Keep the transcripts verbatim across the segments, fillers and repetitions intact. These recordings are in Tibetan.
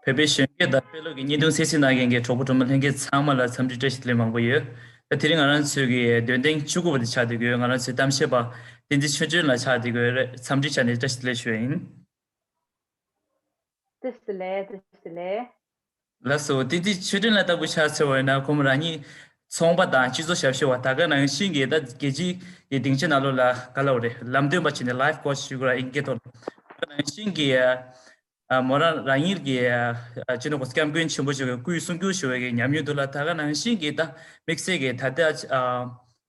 བོད་པའི་གཞོན་སྐྱེས་དང་དཔེ་ཀློག་གི་བརྙན་ཐུང་གསན་གཟིགས་གནང་མཁན་གྱི་གྲོགས་པོ་གྲོགས་མོ་ལྷན་རྒྱས་ཚང་མ་ལ་འཚམས་འདྲི་བཀྲ་ཤིས་བདེ་ལེགས་མང་པོ་ཡོད། ད་དེ་རིང་ང་རང་ཚོའི་གི་འདོན་ཐེངས་བཅུ་དགུ་པ་དེ་ཆགས་བསྡད་ཀྱི་ཡོད། ང་རང་ཚོའི་གཏམ་བཤད་པ་བསྟན་འཛིན་ཆོས་སྒྲོན་ལགས་ཆགས་བསྡད་ཀྱི་ཡོད་རེད། འཚམས་འདྲི་བྱས་ནས་བཀྲ་ཤིས་བདེ་ལེགས་ཞུ་ཡ་ཡིན། བཀྲ་ཤིས་བདེ་ལེགས། བཀྲ་ཤིས་བདེ་ལེགས། ལགས་སོ། བསྟན་འཛིན་ཆོས་སྒྲོན་ལགས་ལྟ་བུ་ཆ་མཚོན་པ་ཡིན་ན་ཁོང་རང་ཉིད་ཚོང་པ་དང་སྤྱི་ཚོགས་ཞབས་ཞུ་བ། ད་ག་ནང་བཞིན་གྱི་ད་རྒྱལ་སྤྱིའི་གི་སྡིངས་ཆ་ནང་ལོགས་ལ་ག་ལབ་དགོས་རེད། ལམ་སྟོན་པ་བྱས་ནས་ལའིཕ་ཀོ་ཆི་ཞུ་དགོས་ར། ཨིན་སྐད་ཐོག་ལ། ད་ག་ནང་བཞིན་གྱི་ཨ་མོ་རང་རང་ཉིད་ཀྱི་ཨ་སྤྱི་ནོར་གོང་ས་སྐྱབས་མགོན་ཆེན་པོ་མཆོག་གི་སྐུའི་གསུང་སྒྱུར་ཞུ་བའི་གི་ཉམས་མྱོང་དེ་ལ་ད་ག་ནང་བཞིན་གྱི་ད་དམིགས་བསལ་གྱི་ད་ལྟ་ཨ་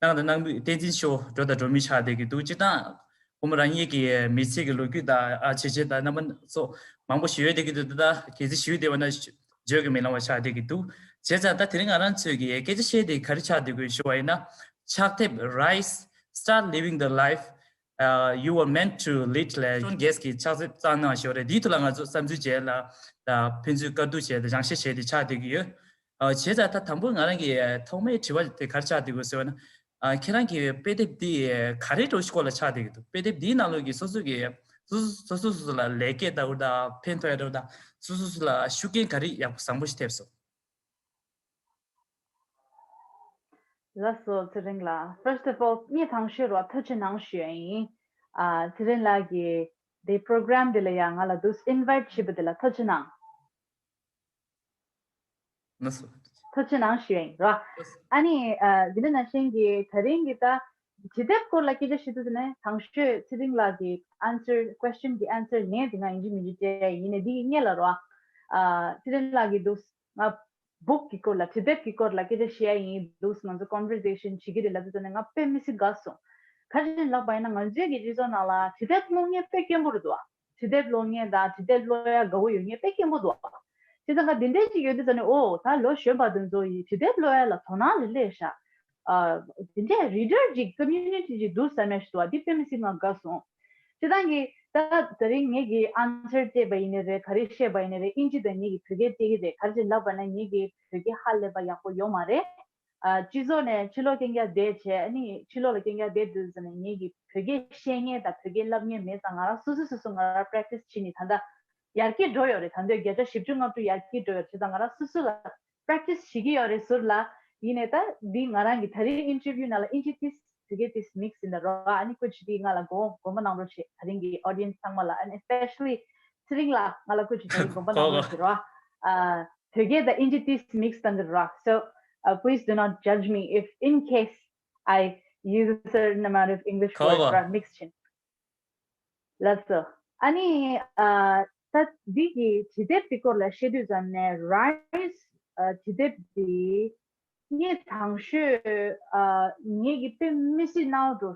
གནང་དང་གནང་མུས་བསྟན་འཛིན་ཆོས་སྒྲོན་དང་སྒྲོན་མེ་ཆགས་བསྡད་ཀྱི་འདུག་སྤྱིར་བཏང་ཁོང་རང་ཉིད་ཀྱི་མི་ཚེ་གི་ལོ་རྒྱུས་དང་ཨ་བྱས་རྗེས་དང་རྣམ་པ་སོགས་མང་པོ་ཞུ་ཡས་བསྡད་ཀྱི་འདུག་ད་ལྟ་གལ་སྲིད་ཞུས་བསྡད་པ་ན་བརྗོད་ཀྱི་མི་ལང་བ་ཆགས་བསྡད་ཀྱི་འདུག་བྱས་ཙང་ད་དེ་རིང་ང་རང་ཚོས་ཀྱི་སྐད་ཆ་བཤད་དེ་ག་རེ་ཆགས་བསྡད་དགོས་ཞུ་བ་ཡིན་ན། ཕྱག་དེབ་Rise, Start Living the Life uh, You Were Meant to Lead ལས་ཇོན་གེས་ཀྱི་ཕྱག་དེབ་བརྩམས་གནང་ཞུ་བ་རེད། འདིའི་ཐོག་ལ་ང་ཚོ་བསམ་ཚུལ་བརྗེ་ལ་ད་ཕན་ཚུན་བཀའ་བསྡུར་བྱས་ཏེ་སྦྱང་བཤད་བྱས་ཏེ་ཆགས་བསྡད་ཀྱི་ཡོད། ཨ་བྱས་ཙང་ད་དང་པོ་ང་རང་གི་ཐོག་མའི་དྲི་བ་དེ་ག་རེ་ཆགས་བསྡད་དགོས་ཟེར་བ་ན། ཨ་ཁྱེད་རང་གི་དཔེ་དེབ་འདི་ག་རེ་འདྲ་བོ་ཞིག་སྐོར་ལ་ཆགས་བསྡད་ཀྱི་འདུག་དཔེ་དེབ་འདིའི་ནང་ལོགས་ཀྱི་སོ་སོ་གི་སོ་སོ་སོ་སོ་སོ་ལ་ལེགས་སྐྱེས་ལྟ་བུ་དང་ཕན་ཐོགས་ཡ་འདྲ་བོ་དང་སོ་སོ་སོ་ལ་ཤུགས་རྐྱེན་ག་རེ་ཡག་པོ་བཟང་པོ་ཞིག་ཐེབས་སོང་། ལགས་སོ་ཚེ་རིང་ལགས། First of all ངས་དང་ཤོས་རོ་ཐུགས་རྗེ་གནང་ཞུ་ཡ་ཡིན། ཨ་ཚེ་རིང་ལགས་ཀྱིས་འདི་པོ་རོ་གྷ་རམ་འདི་ལ་ཡང་ང་ལ་འདུག་ཨིན་ཝའིཊ་བྱས་པ་འདི་ལ་ཐུགས་རྗེ་གནང་། ལགས་སོ། ཐུགས་རྗེ་གནང་ཞུ་ཡ་ཡིན་རོ། ཨ་ནི་ཨ་འདི་འདྲ་ནང་བཞིན་གྱི་ད་རིང་གི་ད་བྱེད་ཐབས་སྐོར་ལ་སྐད་ཆ་བཤད་དུས་ནས་དང་ཤོས་ཚེ་རིང་ལགས་ཀྱི་answer, question གྱི་answer ངས་དེ་སྔ་ཡིན་གཅིག་མིན་གཅིག་བྱས་ཡིན་ནས་འདི་ཡི་སྔོན་ལ་རོ། ཨ་ཚེ་རིང་ལགས་ཀྱིས་འདུག་ང་book གི་སྐོར་ལ་བྱེད་ཐབས་ཀྱི་སྐོར་ལ་སྐད་ཆ་བཤད་ཡ་ཡིན་འདུག་ང་ཚོ་conversation བྱེད་ཀྱི་རེད་ལབ་དུས་ནས་ང་དཔེ་མི་སྲིད་དགའ་སོང་། ག་རེ་ལབ་པ་ཡིན་ན་ང་ཚོའི་གི་སྤྱི་ཚོགས་ནང་ལ་བྱེད་ཐབས་སློབ་མཁན་དཔེ་སྐྱོན་པོ་རེད་འདུག་ཨ། བྱེད་ཐབས་སློབ་མཁན་དང་བྱེད་ཐབས་སློབ་ཡ་དགའ་བོ་ཡོད་མཁན་དཔེ་སྐྱོན་པོ་འདུག་ཨ། བྱས་ཙང་ང་འདི་འདྲས་ཅིག་ཡོད་དུས་ཙ་ནས་ཨོ་ད་ལོ་གཞོན་པ་དེ་ཚོ་ཡིས་བྱེད་ཐབས་སློབ་ཡ་ལ་དོ་སྣང་རེ་སླེབས་ཤག་ཨ་འདི་འདྲས་reader ཅིག་community ཅིག་འདུག་བསམ་ཡ་ཞིག་འདུག་ཨ། འདི་དཔེ་མི་སྲིད་ང་དགའ་སོང་། སྤྱིར་བཏང་གི་ད་དེ་རིང་ངེད་ཀྱི་answer སྤྲད་པ་ཡིན་ནའི་རེད། ག་རེ་བཤད་པ་ཡིན་ནའི་རེད། ཨིན་ཇི་དང་ངེད་ཀྱི་བོད་སྐད་སྤྲད་ཀྱི་རེད། ག་རེ་ཅིག་ལབ་པ་ན་ངེད་ཀྱི་བོད་སྐད་ཧ་ལས་པ་ཡག་པོ་ཡོད་མ་རེད། ཨ་སྤྱི་ཚོགས་ནས་ཕྱི་ལོགས་རྐྱང་རྐྱང་བསྡད་བྱས། ཨ་ནི་ཕྱི་ལོགས་ལ་རྐྱང་རྐྱང་བསྡད་དུས་ཙམ་ནས་ངེད་ཀྱི་བོད་སྐད་བཤད་མཁན་དང་བོད་སྐད་ལབ་མཁན་མེད་ཙང་ང་རང་སོ་སོ་སོ་སོ་ང་རང་practice བྱས་ནས་ད་ལྟ་ཡར་རྒྱས་འགྲོ་ཡོད་རེད། ད་ལྟ་བརྒྱ་ཆ་བཞི་བཅུ་ལྔ་བཅུ་ཡར་རྒྱས་འགྲོ་ཡོད་རེད། བྱས་ཙང་ང་རང་སོ་སོ་ལ་practice བྱེད་ཀྱི་ཡོད་རེད་ཟུར་ལ། ཡིན་ནའི་ད་འདི་ང་རང་གི་ད་རེས་interview ནང་ལ་ཨིན་ཇི་ཏིས་བོད་སྐད་ཏིས་mix ཡིན་ད་རོ། ཨ་ནི་སྐུ་མཁྱེན་འདི་ང་ལ་དགོངས་དགོངས་པ་གནང་རོགས་བྱེད། ད་རིང་གི་audience ཚང་མ་ལ། and especially ཚེ་རིང་ལགས་ང་ལ་སྐུ་མཁྱེན་ད་རིང་དགོངས་པ་གནང་རོགས་བྱེད་རོ། ཨ་བོད་སྐད་དང་ཨིན་ཇི་ཏིས་mix བཏང་གི་རོ། So uh, please do not judge me if in case I use a certain amount of English words རོ། mix བྱེད། ལགས་སོ། ཨ་ནི་ཨ་ད་འདི་གི་བྱེད་ཐབས་དེ་སྐོར་ལ་བཤད་དུས་ཙམ་ནས་Rise ཨ་བྱེད་ཐབས་དེ་ངས་དང་ཤོས་ཨ་ངེད་ཀྱི་དཔེ་མི་སྲིད་སྣང་བ་འགྲོ་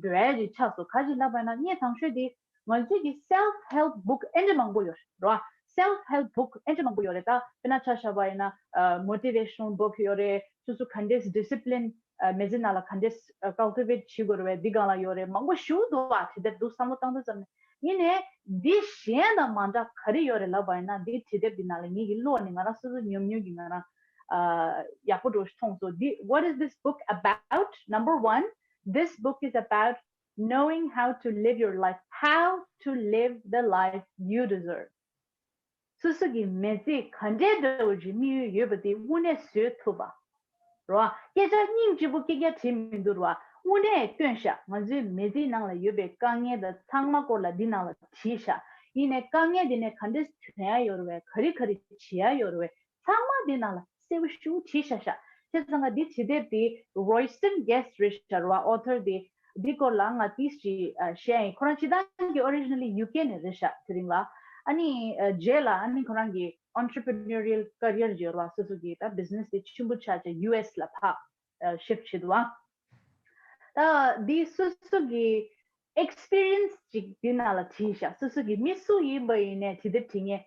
འགྲོ་ཡ་ཅིག་ཆགས་སོང་། ག་ཅིག་ལབ་པ་ན་ངས་དང་ཤོས་དེ་ང་ཚོའི་གི་self help book ཨེ་འདྲ་མང་པོ་ཡོད་རེད་རོ། self help book ཨེ་འདྲ་མང་པོ་ཡོད་རེད། ད་དཔེར་ན་ཆ་བཞག་པ་ཡིན་ན་ཨ་motivational book ཡོད་རེད། སོ་སོ་ག་འདྲས་discipline ཨ་མི་ཚེ་ནང་ལ་ག་འདྲས་ཨ་cultivate བྱེད་དགོས་རེད་པས། འདི་སྒང་ལ་ཡོད་རེད། མང་པོ་ཞེ་པོ་འདུག་ཨ། བྱེད་ཐབས་འདུག་བསམ་བློ་བཏང་དུས་ཙམ་ནས། ཡིན་ནའི་འདི་གཞན་དང་མ་འདྲ་ག་རེ་ཡོད་རེད་ལབ་པ་ཡིན་ན། འདི་བྱེད་ཐབས་འདི་ནང་ལ་ངེད་ཀྱི་བློ་ནས་ང་རང་སོ་སོ་ཉམས་མྱོང་གིས་ང་རང་ཨ་ཡག་པོ་འདྲ་བོ་ཞིག་མཐོང་སོང་། འདི། What is this book about? Number one, this book is about knowing how to live your life, how to live the life you deserve. སོ་སོ་གི་མི་ཚེ་ག་འདྲའི་འདྲ་བོ་ཞིག་དམིགས་ཡུལ་ཡོད་པ་དེ་དངོས་གནས་བཟོ་ཐུབ་པ་རོ། སྐད་ཆ་སྙིང་རྗེ་པོ་སྐད་ཆ་དྲིས་མི་འདུག་རོ། དངོས་གནས་སྟོན་ཤག་ང་ཚོའི་མི་ཚེའི་ནང་ལ་ཡོད་པའི་དཀའ་ངལ་དང་ཚང་མ་སྐོར་ལ་འདི་ནང་ལ་བྲིས་ཤག་ཡིན་ནའི་དཀའ་ངལ་འདི་ནས་ག་འདྲས་ཐོན་ཡ་ཡོད་རེད་པས། ག་རེ་ག་རེ་བྱེད་ཡ་ཡོད་རེད་པས། ཚང་མ་འདི་ནང་ལ་གསལ་པོ་ཞེ་པོ་བྲིས་ཤག་ཤག་བྱས་ཙང་ང་འདི་བྱེད་ཐབས་འདི་Royston Guest རེད་ཤག་རོ། author འདི། འདི་སྐོར་ལ་ང་ཏིས་ཅིག་ཨ་བཤད་ཡིན། ཁོ་རང་སྤྱིར་བཏང་གི་originally UK ནས་རེད་ཤག་དེ་རིང་ལ། ཨ་ནི་ཨ་རྗེས་ལ་ཨ་ནི་ཁོ་རང་གི་entrepreneurial career ཡོད་རེད་པ། སོ་སོ་གི་ད་business དེ་ཆེན་པོ་ཆགས་བྱས་ཡུ་ཨེས་ལ་ཕར་ཨ་shift བྱས་འདུག་པ། ད་འདི་སོ་སོ་གི་experience ཅིག་འདི་ནང་ལ་བྲིས་ཤག་སོ་སོ་གི་མི་སུ་ཡིན་པ་ཡིན་ནའི་བྱེད་ཐབས་བྲིས་མཁན་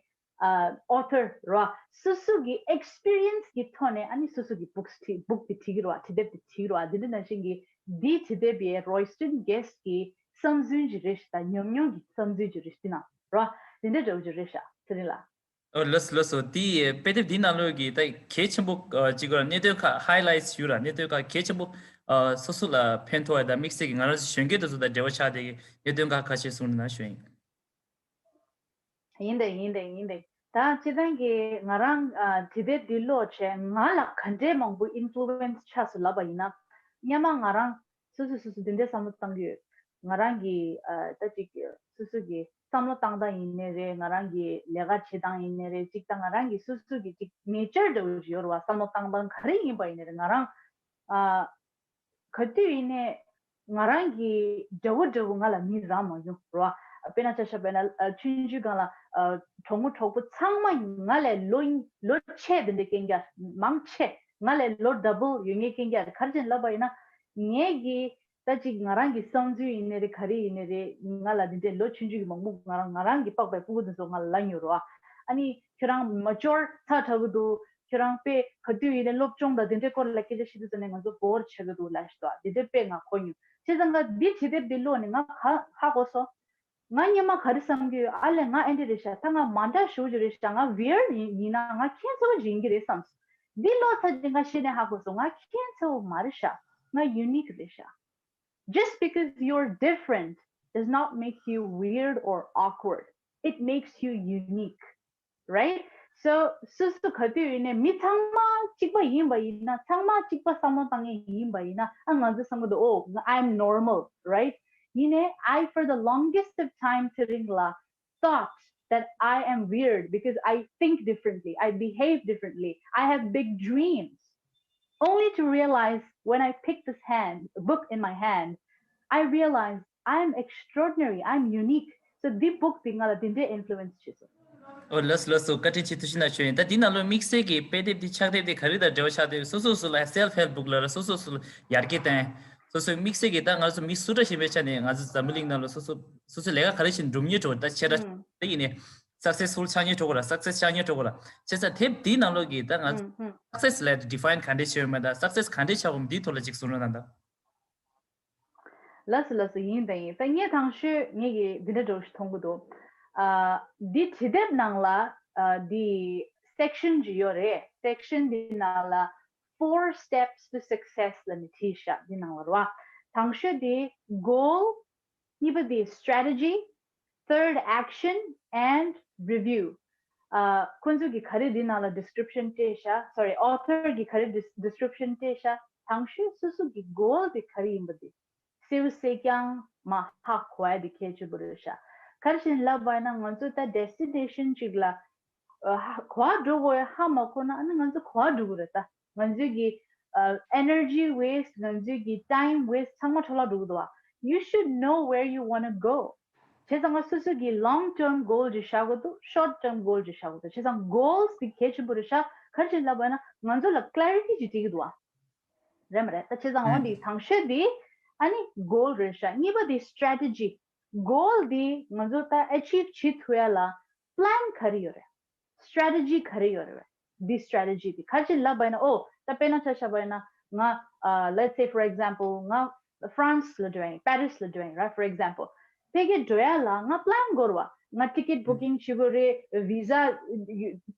ཨ་author རོ། སོ་སོ་གི་experience གི་ཐོག་ནས་ཨ་ནི་སོ་སོ་གི་books བྲིས། book དེ་བྲིས་ཀྱི་རོ། བྱེད་ཐབས་དེ་བྲིས་ཀྱི་རོ། འདི་འདྲ་ནང་བཞིན་གྱི་འདི་བྱེད་ཐབས་པའི་Royston Guest གི་བསམ་ཚུལ་ཅིག་རེད་ཤག་ད་ཉམས་མྱོང་གི་བསམ་ཚུལ་ཅིག་རེད་ཤག་འདི་ནང་རོ། འདི་འདྲ་འདྲ་བོ་ཅིག་རེད་ཤག་ཚེ་རིང་ལགས། ཨོ་ལགས་སོ་ལགས་སོ། དེ་དཔེ་དེབ་འདི་ནང་ལོགས་ཀྱི་ད་གལ་ཆེན་པོ་ཨ་གཅིག་གོ་གནད་དོན་ཁག highlights ཞུ་ར། གནད་དོན་ཁག་གལ་ཆེན་པོ་ཨ་སོ་སོ་ལ་ཕན་ཐོགས་ཡ་དང་དམིགས་བསལ་གྱི་ང་རང་ཚོ་གཞོན་སྐྱེས་དེ་ཚོ་དང་འབྲེལ་བ་ཆགས་བསྡད་ཀྱི་གནད་དོན་ཁག་ཁ་ཤས་གསུངས་གནང་ཞུ་ཡིན། ཡིན་ད་ཡིན་ད་ཡིན་ད། ད་སྤྱིར་བཏང་གི་ང་རང་ཨ་བྲིས་དེབ་འདི་ཀློག་བྱས་ང་ལ་ག་འདྲའི་མང་པོ་ཨིན་ཕུ་ལུ་ཨེན་སི་ཆགས་སོང་ལབ་པ་ཡིན་ན། སྔོན་མ་ང་རང་སོ་སོ་སོ་སོ་འདི་འདྲའི་བསམ་བློ་བཏང་གི་ཡོད། ང་རང་གི་ཨ་ད་ཅིག་སོ་སོ་གི་བསམ་བློ་བཏང་སྟངས་ཡིན་ནའི་རེད། ང་རང་གི་ལས་ཀ་བྱེད་སྟངས་ཡིན་ནའི་རེད། ཅིག་ད་ང་རང་གི་སོ་སོ་གི་ཅིག་ནེ་ཅར་འདྲ་བོ་ཞིག་ཡོད་རེད་བ། བསམ་བློ་བཏང་སྟངས་ག་རེ་ཡིན་པ་ཡིན་ནའི་རེད། ང་རང་ཨ་ག་དུས་ཡིན་ནའི་ང་རང་གི་འདྲ་བོ་འདྲ་བོ་ང་ལ་མི་རག་མ་ཡོང་རོ། དཔེར་ན་ཆ་བཞག་པ་ཡིན་ན་ཨ་ཆུང་ཆུང་སྒང་ལ་ཨ་གྲོགས་མོ་གྲོགས་པོ་ཚང་མ་ང་ལས་ལོ་ལོ་ཆེ་དེ་འདྲ་རྐྱང་རྐྱང་མང་ཆེ་ང་ལས་ལོ་ཌབ་བལ་ཡོད་མཁན་རྐྱང་རྐྱང་ག་རེ་བྱས་ནས་ལབ་པ་ཡིན་ན། ངས་གི་ད་ཅིག་ང་རང་གི་བསམ་ཚུལ་ཡིན་ནའི་རེད། ག་རེ་ཡིན་ནའི་རེད། ང་ལ་འདི་འདྲའི་ལོ་ཆུང་ཆུང་གི་མང་པོ་ང་རང་ང་རང་གི་པགས་པའི་སྤུ་གུ་དེ་ཚོ་ང་ལ་ལབ་མྱོང་རོ། ཨ་ནི་ཁྱོད་རང་མ་ཅོར་ཚ་དྲག་གི་འདུག་ཁྱོད་རང་དཔེ་ག་དུས་ཡིན་ནའི་སློབ་སྦྱོང་དང་དེ་འདྲའི་སྐོར་ལ་སྐད་ཆ་བཤད་དུས་ཙམ་ནས་ང་ཚོ་བོར་ཆགས་ཀྱི་འདུག་ལབ་ཤི་དོ། དེ་འདྲའི་དཔེ་ང་གོ་མྱོང་། བྱས་ཙང་ང་འདི་བྲིས་དེབ་འདི་ཀློག་ནས་ང་ཧ་ཧ་གོ་སོང་། ང་སྔོན་མ་ག་རེ་བསམ་གྱི་ཡོད། ཨ་ལས་ང་ཨེ་འདྲ་རེད་ཤག་ད་ང་མ་འདྲ་ཞེ་པོ་ཅིག་རེད་ཤག་ང་ཝི་ཡར་ཡིན་ཡིན་ན་ང་ཁྱད་མཚར་པོ་ཅིག་ཡིན་གྱི་རེད་བསམ་སོང་། འདི་ཀློག་ཚར་རྗེས་ང་ཤེས་ནས་ཧ་གོ་སོང་། ང་ཁྱད་མཚར་པོ་མ་རེད་ཤག་ང་ཡུ་ནིག་རེད་ཤག Just because you're different does not make you weird or awkward. It makes you unique. Right? So, སོ་སོ་ག་དུས་ཡིན་ནའི་མི་ཚང་མ་གཅིག་པ་ཡིན་པ་ཡིན་ན། ཚང་མ་གཅིག་པ་བསམ་བློ་བཏང་མཁན་ཡིན་པ་ཡིན་ན། ཨ་ང་ཚོ་བསམ་གི་འདུག Oh, I'm normal, right? ཡིན་ནའི་I, for the longest of time, དེ་རིང་ལ་thought that I am weird because I think differently, I behave differently, I have big dreams. Only to realize when I pick this hand, book in my hand, I realize I'm extraordinary, I'm unique. So འདི་book འདི་ང་ལ་འདི་འདྲའི་influence བྱས་སོང་། ཨོ་ལགས་སོ་ལགས་སོ། བཀའ་དྲིན་ཆེ། ཐུགས་རྗེ་གནང་ཞུ་ཡིན། ད་འདི་ནང་ལོ་དམིགས་བསལ་གྱི་དཔེ་དེབ་འདི་ཕྱག་དེབ་འདི་ག་རེ་དང་འབྲེལ་བ་ཆགས་བསྡད་ཡོད། སོ་སོ་སོ་ལ་self help book ལབ་ར། སོ་སོ་སོ་ལ་ཡར་རྒྱས་བཏང་། སོ་སོའི་དམིགས་བསལ་གྱི་ད་ང་ཚོ་མི་སུ་འདྲ་ཞིག་ཡིན་པའི་ཆ་ནས་ང་ཚོ་འཛམ་བུ་གླིང་ནང་ལ་སོ་སོ་སོ་སོའི་ལས་ཀ་ག་རེ་བྱེད་འགྲུབ་མཁན་འདྲ་བོ། ད་ཆེ་ཕྲ་ཨུམ། དེ་ཡིན་ནའི་successful ཆགས་མཁན་འདྲ་བོ་ར། success ཆགས་མཁན་འདྲ་བོ་ར། བྱས་ཙང་དེབ་འདིའི་ནང་ལོགས་ཀྱི་ད་ང་ཚོ་ཨུམ་ཨུམ། success ལབ་define ག་འདྲས་བྱས་ཡོད་མེད་དང་success ག་འདྲས་ཆགས་འོང་འདིའི་ཐོག་ལ་ཅིག་གསུང་རོགས་གནང་དང་། ལགས་སོ་ལགས་སོ། ཡིན་དང་ཡིན། ད་ངས་དང་ཤོས་ངས་ཀྱི་འདི་འདྲ་འདྲ་བོ་ཞིག་མཐོང་གི་འདུག་ཨ་འདི་བྲིས་དེབ་ནང་ལ་ཨ་འདི་section ཅིག་ཡོད་རེད། section འདི་ནང་ལ Four Steps to Success ལབ་ནས་བྲིས་ཤག་འདི་ནང་ལ་རེད་བ། དང་ཤོས་འདི་goal། གཉིས་པ་འདི་strategy། Third, action and review. ཨ་ཁོང་ཚོ་གི་ག་རེ་འདི་ནང་ལ་description སྤྲད་ཤག sorry, author གི་ག་རེ་dis- description སྤྲད་ཤག་དང་ཤོས་སོ་སོ་གི་goal དེ་ག་རེ་ཡིན་པ་དེ་སེའུ་སེ་རྐྱང་མ་ཧ་གོ་ཡ་དེ་གལ་ཆེན་པོ་རེད་ཤག་ག་རེ་བྱས་ནས་ལབ་པ་ཡིན་ན་ང་ཚོ་ད་destination གཅིག་ལ་ཨ་ཧ་གོ་བ་འགྲོ་དགོས་ཡ་ཧ་མ་གོ་ན་ཨ་ནི་ང་ཚོ་གོ་བ་འགྲོ་གི་རེད། ད་ང་ཚོའི་གི་ཨ་energy waste ང་ཚོའི་གི་time waste ཚང་མ་འཕྲོ་བརླག་འགྲོ་གི་འདུག་བ། You should know where you wanna go. བྱས་ཙང་ང་སོ་སོ་གི་long term goal ཅིག་བཞག་དགོས་འདུག short term goal ཅིག་བཞག་དགོས་འདུག་བྱས་ཙང་goals དེ་གལ་ཆེན་པོ་རེད་ཤག་ག་རེ་བྱས་ནས་ལབ་པ་ཡིན་ན་ང་ཚོ་ལ་clarity ཅིག་སྤྲད་ཀྱི་འདུག་བ། རེད་མ་རེད། ད་བྱས་ཙང་འོ་ཨང་འདི་དང་ཤོས་འདི་ཨ་ནི་goal རེད་ཤག་གཉིས་པ་འདི་strategy། goal འདི་ང་ཚོ་ད་achieve བྱེད་ཐུབ་ཡ་ལ་plan ག་རེ་ཡོད་རེད། strategy ག་རེ་ཡོད་རེད། འདི་strategy འདི་ག་རེ་བྱས་ནས་ལབ་པ་ཡིན་ན། ཨོ་ད་དཔེར་ན་ཆ་བཞག་པ་ཡིན་ན་ང་ཨ་let's say for example ང་France ལ་འགྲོ་ཡ་ཡིན། Paris ལ་འགྲོ་ཡ་ཡིན། Right, for example ཕ་གིར་འགྲོ་ཡ་ལ་ང་plan དགོས་རེད་བ། ང་ticket booking བྱེད་དགོས་རེད། visa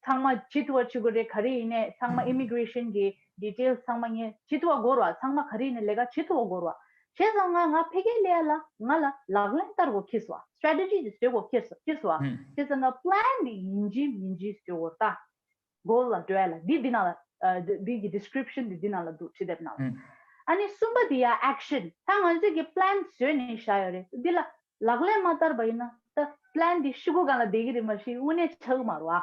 ཚང་མ་བྱེད་ཐུབ་པ་བྱེད་དགོས་རེད། ག་རེ་ཡིན་ནའི་ཚང་མ་immigration གི་details ཚང་མ་ངས་བྱེད་ཐུབ་པ་དགོས་རེད་བ། ཚང་མ་ག་རེ་ཡིན་ནའི་ལས་ཀ་བྱེད་ཐུབ་པ་དགོས་རེད་བ། བྱས་ཙང་ང་ང་ཕ་གིར་སླེབས་ཡ་ལ་ང་ལ་ལག་ལེན་བསྟར་དགོས་ཁེལ་སོང་བ། strategy དེ་བཟོ་དགོས་ཁེལ་སོང་ཁེལ་སོང་བ། བྱས་ཙང་ང་plan དེ་ཡིན་གཅིག་མིན་གཅིག་བཟོ་དགོས་རེད་ད། goal ལ་འགྲོ་ཡ་ལ་འདི་འདི་ནང་ལ་ཨ་འདི་འདི་གི་description འདི་འདི་ནང་ལ་འདུག་བྲིས་དེབ་ནང་ལ། ཨ་ནི་གསུམ་པ་འདི་ཡ་action། ད་ང་ཚོས་ཀྱི་plan བཟོས་ནས་བཞག་ཡོད་རེད། འདི་ལ་ལག་ལེན་མ་བསྟར་བ་ཡིན་ན་ད་plan འདི་ཤོག་གུ་སྒང་ལ་བསྡད་ཀྱི་རེད་མ་གཞི་དངོས་གནས་ཆགས་ཀྱི་མ་རེད་བ།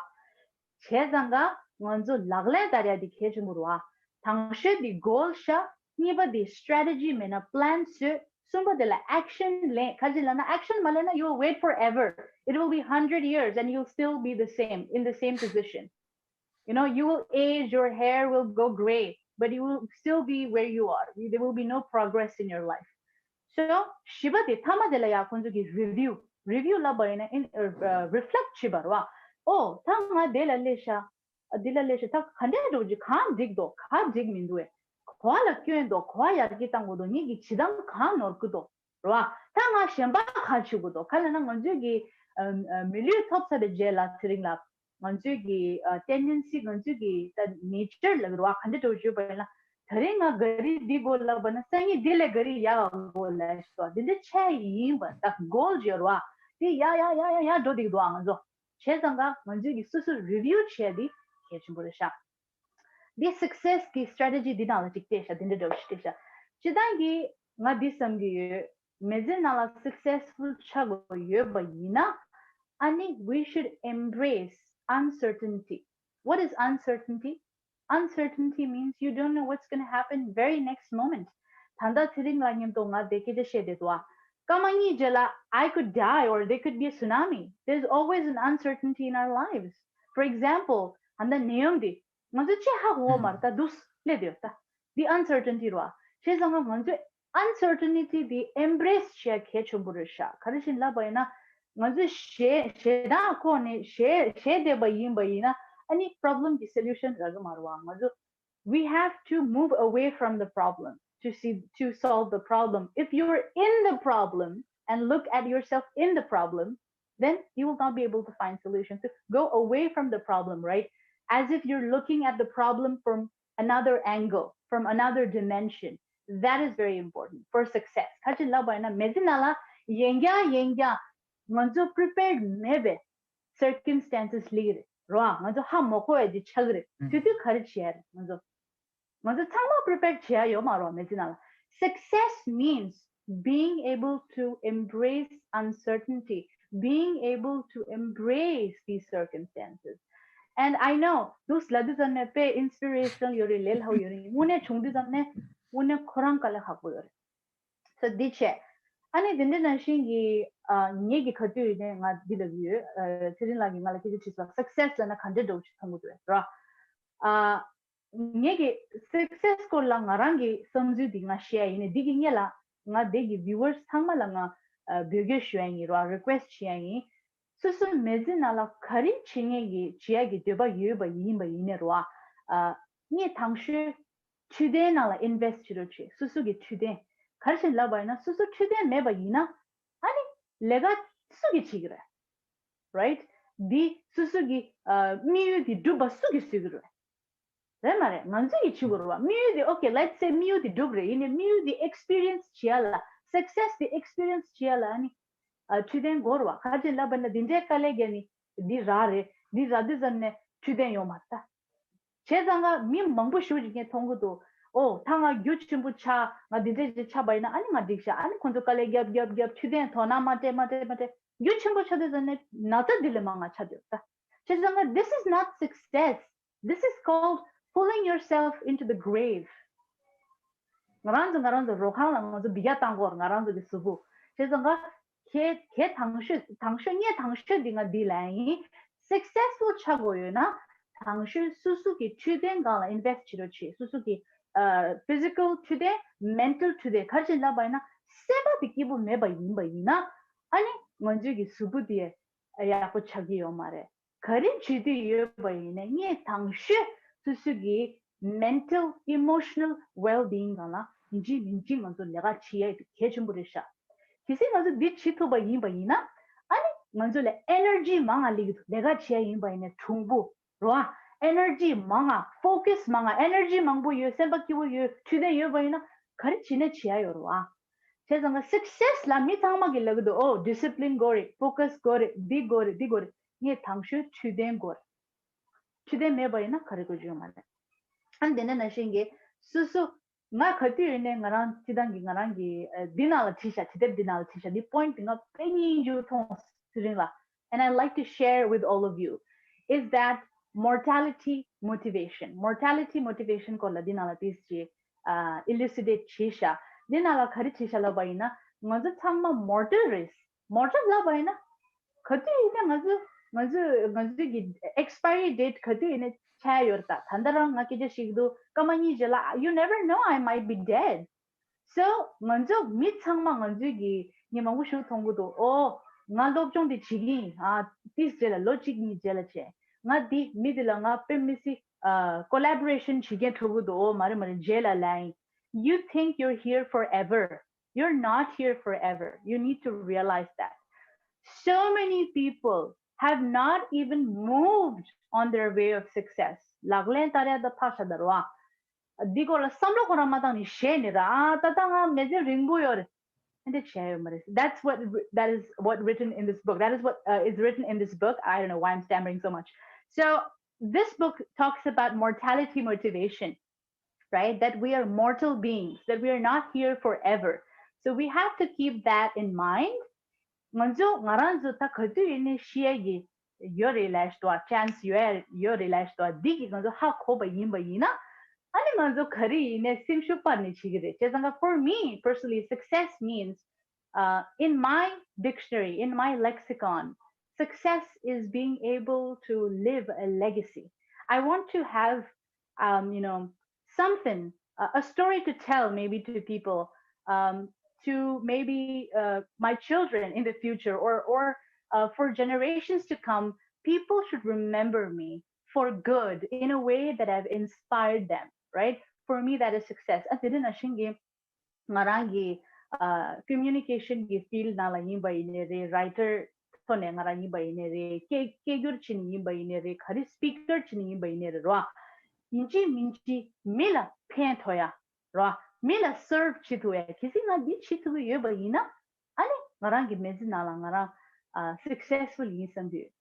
བྱས་ཙང་ཀ་ང་ཚོ་ལག་ལེན་བསྟར་ཡ་འདི་གལ་ཆེན་པོ་རེད་བ། དང་ཤོས་འདི་goal བཞག་གཉིས་པ་འདི་strategy མེད་ན་plan བཟོས། གསུམ་པ་འདི་ལ་action ལེན། ག་རེ་ལབ་ན་action མ་ལེན་ན་you will wait forever. It will be hundred years and you'll still be the same in the same position. You know, you will age, your hair will go gray, but you will still be where you are. You- There will be no progress in your life. So བཞི་པ་དེ་མཐའ་མ་དེ་ལ་ཡ་ཁོང་ཚོ་གི་review, review ལབ་པ་ཡིན་ན་in- uh, reflect བྱེད་པ་རེད་བ། ཨོ་ད་ང་དེ་ལ་སླེབས་ཤག་འདི་ལ་སླེབས་ཤག་ད་ག་འདྲས་འགྲོ་གི་གང་འགྲིག་འདུག་གང་འགྲིག་མི་འདུག་ཨེ། ག་བ་ལ་སྐྱོན་འདུག་ག་བ་ཡར་རྒྱས་གཏང་དགོས་འདུག་ངེད་ཀྱི་བྱེད་སྟངས་གང་ནོར་གི་འདུག་རེད་བ། ད་ང་གཞན་པ་ག་བྱེད་དགོས་འདུག་ག་ལབ་ན་ང་ཚོའི་གི་ཨ་ཨ་མི་ལུས་ཐོབ་ཚར་བའི་རྗེས་ལ་དེ་རིང་ལ་ང་ཚོའི་གི་ཨ་tendency ང་ཚོའི་གི་ད་nature ལབ་རེད་བ། ག་འདྲ་འགྲོ་བརྗོད་པ་ཡིན་ན་དེ་རིང་ང་ག་རེ་འདི་དགོས་ལབ་པ་ན་སང་ཉིན་འདི་ལས་ག་རེ་ཡག་དགོས་ལབ་སོ། འདི་འདྲ་ཆགས་ཡིན་པ་ད་goal ཡོད་རེད་བ། དེ་ཡག་ཡག་ཡག་ཡག་ཡག་འགྲོ་བསྡད་ཀྱི་འདུག་ཨ་ང་ཚོ། བྱས་ཙང་ཀ་ང་ཚོས་ཀྱི་སོ་སོ་review་བྱས་ཏེ་གལ་ཆེན་པོ་རེད་ཤག་འདི་success་གི་strategy་འདི་ནང་ལ་ཅིག་བལྟས་ཤག་འདི་འདྲ་འདྲ་བོ་ཞིག་བལྟས་ཤག་སྤྱིར་བཏང་གི་ང་འདི་བསམ་གྱི་ཡོད། མི་ཚེ་ནང་ལ་successful་ཆགས་དགོས་ཡོད་པ་ཡིན་ན། ཨ་ནི་we should embrace uncertainty. What is uncertainty? Uncertainty means you don't know what's going to happen very next moment. ད་ལྟ་ཚེ་རིང་ལགས་མཉམ་དུ་ང་དེ་སྐད་ཆ་བཤད་བསྡད་འདུག་ཨ། སྐར་མ་གཉིས་རྗེས་ལ་I could die or there could be a tsunami. There's always an uncertainty in our lives. For example, ད་ལྟ་ནད་ཡམས་འདི་ང་ཚོས་ཅི་ཧ་གོ་མ་རེད། ད་འདུག་སླེབས་བསྡད་ཡོད་ད། འདི་uncertainty་རེད་བ། བྱས་ཙང་ང་ང་ཚོས་uncertainty་འདི་embrace་བྱེད་ཡ་གལ་ཆེན་པོ་རེད་ཤག་ག་རེ་བྱས་ལབ་པ་ཡིན་ན། ང་ཚོས་ཞེད་ཞེད་སྣང་ཁོག་ནས་ཞེད་ཞེད་བསྡད་པ་ཡིན་པ་ཡིན་ན། ཨ་ནི་problem་གི་solution་རག་གི་མ་རེད་བ། ང་ཚོ we have to move away from the problem to see to solve the problem. If you're in the problem and look at yourself in the problem, then you will not be able to find solution. So go away from the problem, right? As if you're looking at the problem from another angle, from another dimension. That is very important for success. ག་རེ་བྱས་ལབ་པ་ཡིན་ན་མི་ཚེ་ནང་ལ་ཡིན་ཀྱང་ཡིན་ཀྱང་ང་ཚོ་prepared་མེད་པའི་circumstances་སླེབས་ཀྱི་རེད་རོ། ང་ཚོ་ཧ་མ་གོ་ཡ་དེ་ཆགས་ཀྱི་རེད། དེ་དུས་ག་རེ་བྱེད་ཡ་རེད། ང་ཚོ་ང་ཚོ་ཚང་མ་prepared་བྱེད་ཡ་ཡོད་མ་རེད་མི་ཚེ་ནང་ལ། Success means being able to embrace uncertainty, being able to embrace these circumstances. And I know འདུག་ལབ་དུས་ཙམ་ནས་དཔེ་inspirational་ཡོད་རེད། ལས་སླ་པོ་ཡོད་རེད། དངོས་གནས་བྱུང་དུས་ཙམ་ནས་དངོས་གནས་ཁོ་རང་དཀའ་ལས་ཁག་པོ་ཡོད་རེད། So འདི་བྱས། ཨ་ནི་དེ་འདྲ་ནང་བཞིན་གྱི་ཨ་ངེད་ཀྱི་ག་དུས་ཡིན་ནའི་ང་འདི་ལབ་ཀྱི་ཡོད། ཨ་ཚེ་རིང་ལགས་ཀྱིས་ང་ལ་སྐད་ཆ་དྲིས་སོང་། Success་ལབ་ན་ག་འདྲ་འདྲ་བོ་ཞིག་མཐོང་གི་འདུག་ར། ཨ་ངེད་ཀྱི་success་སྐོར་ལ་ང་རང་གི་བསམ་ཚུལ་འདི་ང་བཤད་ཡ་ཡིན་ནའི། འདི་གི་སྔོན་ལ་ང་འདི་གི་viewers་ཚང་མ་ལ་ང་ཨ་འབོད་སྐུལ་ཞུ་ཡ་ཡིན་ར། request་བྱེད་ཡ་ཡིན། སོ་སོའི་མི་ཚེ་ནང་ལ་ག་རེ་བྱེད་མཁན་གྱི་བྱེད་ཡ་གི་འདོད་པ་ཡོད་པ་ཡིན་པ་ཡིན་ནའི་ར། ཨ་ངས་དང་ཤོས་འཕྲོད་བསྟེན་ནང་ལ་invest་བྱེད་རོགས་བྱེད། སོ་སོ་གི་འཕྲོད་བསྟེན། ག་རེ་བྱས་ལབ་པ་ཡིན་ན་སོ་སོ་འཕྲོད་བསྟེན་མེད་པ་ཡིན་ན། ཨ་ནི་ལས་ཀ་སུ་གིས་བྱེད་ཀྱི་རེད། right? འདི་སོ་སོ་གི་ཨ་དམིགས་ཡུལ་འདི་འགྲུབ་པ་སུ་གིས་བཟོ་གི་རེད། རེད་མ་རེད། ང་ཚོས་ཀྱིས་བྱེད་དགོས་རེད་བ། དམིགས་ཡུལ་འདི་okay, let's say དམིགས་ཡུལ་འདི་འགྲུབ་རེད། ཡིན་ནའི་དམིགས་ཡུལ་འདི་experience་བྱེད་ཡ་ལ། success་འདི་experience་བྱེད་ཡ་ལ་ཨ་ནི་ཨ་འཕྲོད་བསྟེན་དགོས་རེད་བ། ག་རེ་བྱས་ལབ་པ་ཡིན་ན་འདི་འདྲའི་དཀའ་ལས་བརྒྱབ་ནས་འདི་རག་རེད། འདི་རག་དུས་ཙམ་ནས་འཕྲོད་བསྟེན་ཡོད་མ་རེད་ད། བྱས་ཙང་ང་མི་མང་པོ་ཞིག་ཅིག་ངས་མཐོང་གི་འདུག་ཨོ་ད་ང་རྒྱུ་ཆེན་པོ་ཆགས། ང་འདི་འདྲ་ཞིག་ཆགས་པ་ཡིན་ན་ཨ་ནི་ང་འགྲིག་ཤག་ཨ་ནི་ཁོང་ཚོ་དཀའ་ལས་རྒྱབ་རྒྱབ་རྒྱབ་འཕྲོད་བསྟེན་དོ་སྣང་མ་སྤྲད་མ་སྤྲད་མ་སྤྲད། རྒྱུ་ཆེན་པོ་ཆགས་དུས་ཙམ་ནས་ན་ཚ་འདི་ལས་མང་ང་ཆགས་འདུག་ད། བྱས་ཙང་ང་this is not success. This is called pulling yourself into the grave. ང་རང་ཚོ་ང་རང་ཚོ་རོ་ཁང་ལ་ང་ཚོ་འབུད་རྒྱག་བཏང་དགོས་རེད། ང་རང་ཚོ་གི་གཟུགས་པོ། བྱས་ཙང་ང་གལ་གལ་དང་ཤོས་དང་ཤོས་ངས་དང་ཤོས་འདི་ང་འདི་ལབ་ཡིན། successful་ཆགས་དགོས་ཡོད་ན་དང་ཤོས་སོ་སོ་གི་འཕྲོད་བསྟེན་སྒང་ལ་invest་བྱེད་རོགས་བྱེད། སོ་སོ་གི་ཨ་physical་འཕྲོད་བསྟེན། mental་འཕྲོད་བསྟེན། ག་རེ་བྱས་ལབ་པ་ཡིན་ན་སེམས་པ་དེ་སྐྱིད་པོ་མེད་པ་ཡིན་པ་ཡིན་ན་ཨ་ནི་ང་ཚོའི་གི་གཟུགས་པོ་དེ་ཡག་པོ་ཆགས་ཀྱི་ཡོད་མ་རེད། ག་རེ་བྱེད་དུས་ཡོད་པ་ཡིན་ན་ངས་དང་ཤོས་སོ་སོ་གི་mental emotional well-being་སྒང་ལ་ཡིན་གཅིག་མིན་གཅིག་ང་ཚོ་ལས་ཀ་བྱེད་ཡ་གལ་ཆེན་པོ་རེད་ཤག་གལ་སྲིད་ང་ཚོ་འདི་བྱེད་ཐུབ་པ་ཡིན་པ་ཡིན་ན་ཨ་ནི་ང་ཚོ་ལ་energy་མང་ང་སླེབས་ཀྱི་འདུག་ལས་ཀ་བྱེད་ཡ་ཡིན་པ་ཡིན་ན་གྲུང་པོ་རོ། ཨ་energy་མང་ང་focus་མང་ང་energy་མང་པོ་ཡོད། སེམས་པ་སྐྱིད་པོ་ཡོད། འཕྲོད་བསྟེན་ཡོད་པ་ཡིན་ན་ག་རེ་བྱེད་ན་བྱེད་ཡ་ཡོད་རོ། ཨ་བྱས་ཙང་ང་success་ལ་མི་ཚང་མ་གིས་ལབ་ཀྱི་འདུག་ཨོ་discipline་དགོས་རེད། focus་དགོས་རེད། འདི་དགོས་རེད། འདི་དགོས་རེད། ངས་དང་ཤོས་འཕྲོད་བསྟེན་དགོས་རེད། འཕྲོད་བསྟེན་མེད་པ་ཡིན་ན་ག་རེ་དགོས་ཀྱི་ཡོད་མ་རེད། ཨ་ནི་དེ་ནས་ནང་བཞིན་གྱི་སོ་སོ་ང་ག་དུས་ཡིན་ནའི་ང་རང་སྤྱིར་བཏང་གི་ང་རང་གི་ཨ་འདི་ནང་ལ་བྲིས་ཤག་འདི་དེབ་འདི་ནང་ལ་བྲིས་ཤག་འདི་point་འདི་ང་དཔེ་སྙིང་རྗེ་མཐོང་། ཚེ་རིང་ལགས། And I like to share with all of you is that mortality motivation, mortality motivation་སྐོར་ལ་འདི་ནང་ལ་ཏིས་ཅིག་ཨ་elucidate་བྱས་ཤག་འདི་ནང་ལ་ག་རེ་བྲིས་ཤག་ལབ་པ་ཡིན་ན་ང་ཚོ་ཚང་མ་mortal་རེད། mortal་ལབ་པ་ཡིན་ན་ག་དུས་ཡིན་ན་ང་ཚོ་ང་ཚོ་ང་ཚོ་གི་expiry date་ག་དུས་ཡིན་ན་ཆགས་ཡོད་རེད། ད་ད་ལྟ་རང་ང་སྐད་ཆ་བཤད་ཀྱི་འདུག་སྐར་མ་གཉིས་རྗེས་ལ་you never know, I might be dead. So ང་ཚོ་མི་ཚང་མ་ང་ཚོའི་གི་ཉི་མ་དགུ་ཞུ་མཐོང་གི་འདུག་ཨོ་ང་སློབ་སྦྱོང་འདི་བྱེད་ཀྱི་ཡིན། ཨ་ཏིས་རྗེས་ལ་ལོ་གཅིག་གཉིས་རྗེས་ལ་བྱས། ང་འདི་མི་འདི་ལ་ང་དཔེ་མི་སྲིད་ཨ་collaboration་བྱེད་མཁན་ཐུག་གི་འདུག་ཨོ་མ་རེད་མ་རེད་རྗེས་ལ་ལབ་ཡིན། You think you're here forever. You're not here forever. You need to realize that. So many people have not even moved on their way of success. ལག་ལེན་བསྟར་ཡ་ད་ཕར་བཞག་ད་རོ། འདི་སྐོར་ལ་བསམ་བློ་ཁོ་རང་མ་བཏང་ནས་བཞག་ནས་ར། ཨ་ད་ལྟ་ང་མི་ཚེ་རིང་པོ་ཡོད་རེད། ཨ་འདྲ་བྱས་ཡོད་མ་རེད། That's what, that is what written in this book. That is what, uh, is written in this book. I don't know why I'm stammering so much. So this book talks about mortality motivation, right? That we are mortal beings, that we are not here forever. So we have to keep that in mind. ང་ཚོ་ང་རང་ཚོ་ད་ག་དུས་ཡིན་ནའི་ཤི་ཡ་གི་ཡོད་རེད་ལབ་ཤི་དོ། chance ཡོད་ཡོད་རེད་ལབ་ཤི་དོ། འདི་གི་ང་ཚོ་ཧ་གོ་བ་ཡིན་པ་ཡིན་ན། ཨ་ནི་ང་ཚོ་ག་རེ་ཡིན་ནའི་སེམས་ཤུགས་སྤར་ནས་བྱེད་ཀྱི་རེད། བྱས་ཙང་ཀ for me personally, success means, uh, in my dictionary, in my lexicon, success is being able to leave a legacy. I want to have, um, you know, something, a, a story to tell maybe to people, um, to maybe, uh, my children in the future, or, or, uh, for generations to come, people should remember me for good in a way that I've inspired them, right? For me, that is success. ཨ་དེ་འདྲ་ནང་བཞིན་གྱི་ང་རང་གི་ཨ་communication གི་field ནང་ལ་ཡིན་པ་ཡིན་ནའི་རེད། writer ཐོག་ནས་ང་རང་ཡིན་པ་ཡིན་ནའི་རེད། སྐད་སྐད་སྒྱུར་བྱེད་ནས་ཡིན་པ་ཡིན་ནའི་རེད། ག་རེ་speaker བྱེད་ནས་ཡིན་པ་ཡིན་ནའི་རེད་རོ། ཡིན་གཅིག་མིན་གཅིག་མི་ལ་ཕན་ཐོགས་ཡ་རོ། མི་ལ་serve བྱེད་ཐུབ་ཡ། གལ་སྲིད་ང་འདི་བྱེད་ཐུབ་ཀྱི་ཡོད་པ་ཡིན་ན། ཨ་ནི་ང་རང་གི་མི་ཚེ་ནང་ལ་ང་རང་ཨ་successful ཡིན་བསམ་གྱི་ཡོད།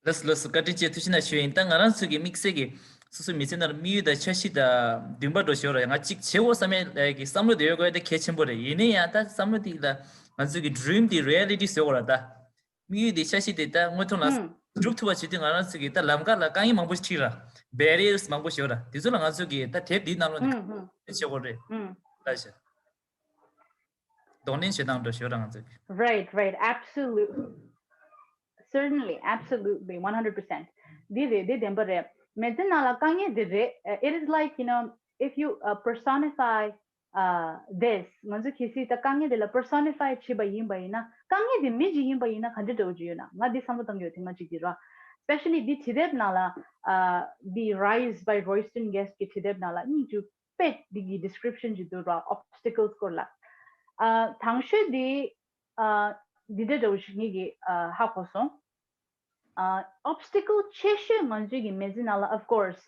ལགས་སོ་ལགས་སོ། བཀའ་དྲིན་ཆེ། ཐུགས་རྗེ་གནང་ཞུ་ཡིན། ད་ང་རང་ཚོ་གི་དམིགས་བསལ་གྱི་སོ་སོའི་མི་ཚེ་ནང་ལ་དམིགས་ཡུལ་དང་འཆར་གཞི་དང་འདུན་པ་འདྲ་ཞིག་ཡོད་རེད། ང་གཅིག་བྱེད་དགོས་བསམ་ཡས་ཀྱི་བསམ་བློ་དེ་ཡོད་དགོས་ཡ་དེ་གལ་ཆེན་པོ་རེད། ཡིན་ན་ཡང་ད་བསམ་བློ་དེ་ལ་ང་ཚོ་གི་dream དེ་reality བཟོ་དགོས་རེད། ད་དམིགས་ཡུལ་དེ་འཆར་གཞི་དེ་ད་དངོས་ཐོག་ལ་ཨུམ་འགྲུབ་ཐུབ་པ་བྱེད་དུས་ང་རང་ཚོ་གི་ད་ལམ་ཁ་ལ་དཀའ་ངལ་མང་པོ་ཞིག་འཕྲད་ར། barriers མང་པོ་ཞིག་ཡོད་ར། དེ་ཚོ་ལ་ང་ཚོ་གི་ད་དེབ་འདིའི་ནང་ལོགས་ནས་ཨུམ་ཧུམ་བྱེད་དགོས་རེད། ཨུམ་ལ་ཞེས་གདོང་ལེན་བྱེད་སྟངས་འདྲ་ཞིག་ཡོད་ར་ང་ཚོ་གི། Right, right, absolutely. Certainly, absolutely, one hundred percent. འདི་རེད། འདི་བདེན་པ་རེད། མི་ཚེ་ནང་ལ་དཀའ་ངལ་འདི་རེད། Uh, it is like, you know, if you, uh, personify, uh, this, ང་ཚོ་གལ་སྲིད་ད་དཀའ་ངལ་འདི་ལ་personify བྱེད་པ་ཡིན་པ་ཡིན་ན། དཀའ་ངལ་འདི་མི་གཅིག་ཡིན་པ་ཡིན་ན་ག་འདྲ་འདྲ་བོ་ཅིག་ཡོད་ན། ང་འདི་བསམ་བློ་བཏང་གི་ཡོད་ཐེངས་མ་གཅིག་འདི་ར། Especially འདི་བྲིས་དེབ་ནང་ལ། Uh, The Rise by Royston Guest གི་བྲིས་དེབ་ནང་ལ་སྙིང་རྗེ་པོ་དཔེ་འདི་གི་description ཅིག་འདུག་ར། obstacles སྐོར་ལ། ཨ་དང་ཤོས་འདི་ཨ་འདི་འདྲ་འདྲ་བོ་ཞིག་ངེད་ཀྱིས་ཨ་ཧ་གོ་སོང་། ཨ་obstacle ཆེ་ཤོས་ང་ཚོའི་གི་མི་ཚེ་ནང་ལ་of course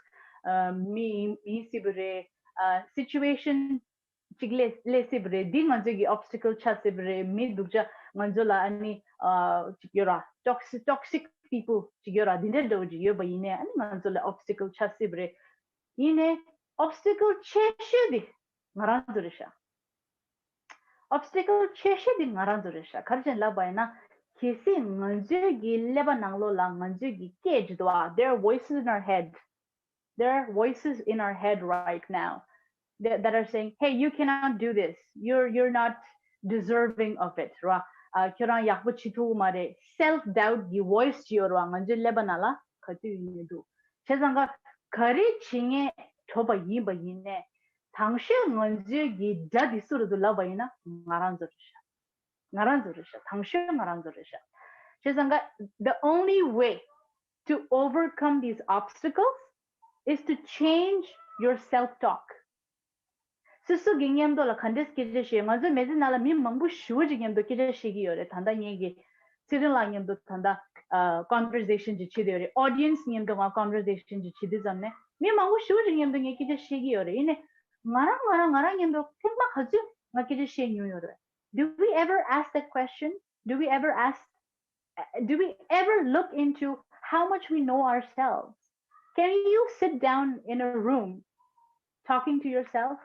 ཨ་མི་ཡིན་ཡིན་སྲིད་པ་རེད། ཨ་situation གཅིག་སླེབས་སླེབས་སྲིད་པ་རེད། འདི་ང་ཚོའི་གི་obstacle ཆགས་སྲིད་པ་རེད། མི་སྡུག་ཅག་ང་ཚོ་ལ་ཨ་ནི་ཨ་ཅིག་ཡོད་ར། toxic toxic people ཅིག་ཡོད་ར། འདི་འདྲ་འདྲ་བོ་ཅིག་ཡོད་པ་ཡིན་ནའི་ཨ་ནི་ང་ཚོ་ལ་obstacle ཆགས་སྲིད་པ་རེད། ཡིན་ནའི་obstacle ཆེ་ཤོས་འདི་ང་རང་ཚོ་རེད་ཤག obstacle ཆེ་ཤོས་འདི་ང་རང་ཚོ་རེད་ཤག་ག་རེ་བྱས་ལབ་པ་ཡིན་ན། གལ་སྲིད་ང་ཚོའི་གི་ཀླད་པ་ནང་ལོགས་ལ་ང་ཚོའི་གི་སྐད་ཅིག་འདུག་ཨ། There are voices in our head. There are voices in our head right now that, that are saying, "Hey, you cannot do this. You're, you're not deserving of it." ར། ཨ་ཁྱོད་རང་ཡག་པོ་བྱེད་ཐུབ་ཀྱི་མ་རེད། self doubt གི་voice ཅིག་ཡོད་ར། ང་ཚོའི་ཀླད་པ་ནང་ལ་ག་དུས་ཡིན་ནའི་འདུག་བྱས་ཙང་ཀ་ག་རེ་བྱེད་མཁན་གྲོགས་པོ་ཡིན་པ་ཡིན་ནའི། དང་ཤོས་ང་ཚོའི་གི་དགྲ་འདི་སུ་རེད་འདུག་ལབ་པ་ཡིན་ན་ང་རང་ཚོ་རེད་ཤག་ང་རང་ཚོ་རེད་ཤག་དང་ཤོས་ང་རང་ཚོ་རེད་ཤག་བྱས་ཙང་ཀ་the only way to overcome these obstacles is to change your self talk. སོ་སོ་གི་མཉམ་དུ་ལ་ག་འདྲས་སྐད་ཆ་བཤད། ང་ཚོའི་མི་ཚེ་ནང་ལ་མི་མང་པོ་ཞེ་པོ་ཅིག་མཉམ་དུ་སྐད་ཆ་བཤད་ཀྱི་ཡོད་རེད། ད་ལྟ་ངེད་ཀྱི་ཚེ་རིང་ལགས་མཉམ་དུ་ད་ལྟ་ཨ་conversation ཅིག་བྱེད་བསྡད་ཡོད་རེད། audience མཉམ་དུ་ང་conversation ཅིག་བྱེད་དུས་ཙམ་ནས་མི་མང་པོ་ཞེ་པོ་ཅིག་མཉམ་དུ་ངས་སྐད་ཆ་བཤད་ཀྱི་ཡོད་རེད། ཡིན་ནའི་ང་རང་ང་རང་ང་རང་མཉམ་དུ་ཐེངས་མ་ག་ཚོད་ང་སྐད་ཆ་བཤད་མྱོང་ཡོད་རེད། Do we ever ask that question? Do we ever ask, do we ever look into how much we know ourselves? Can you sit down in a room talking to yourself?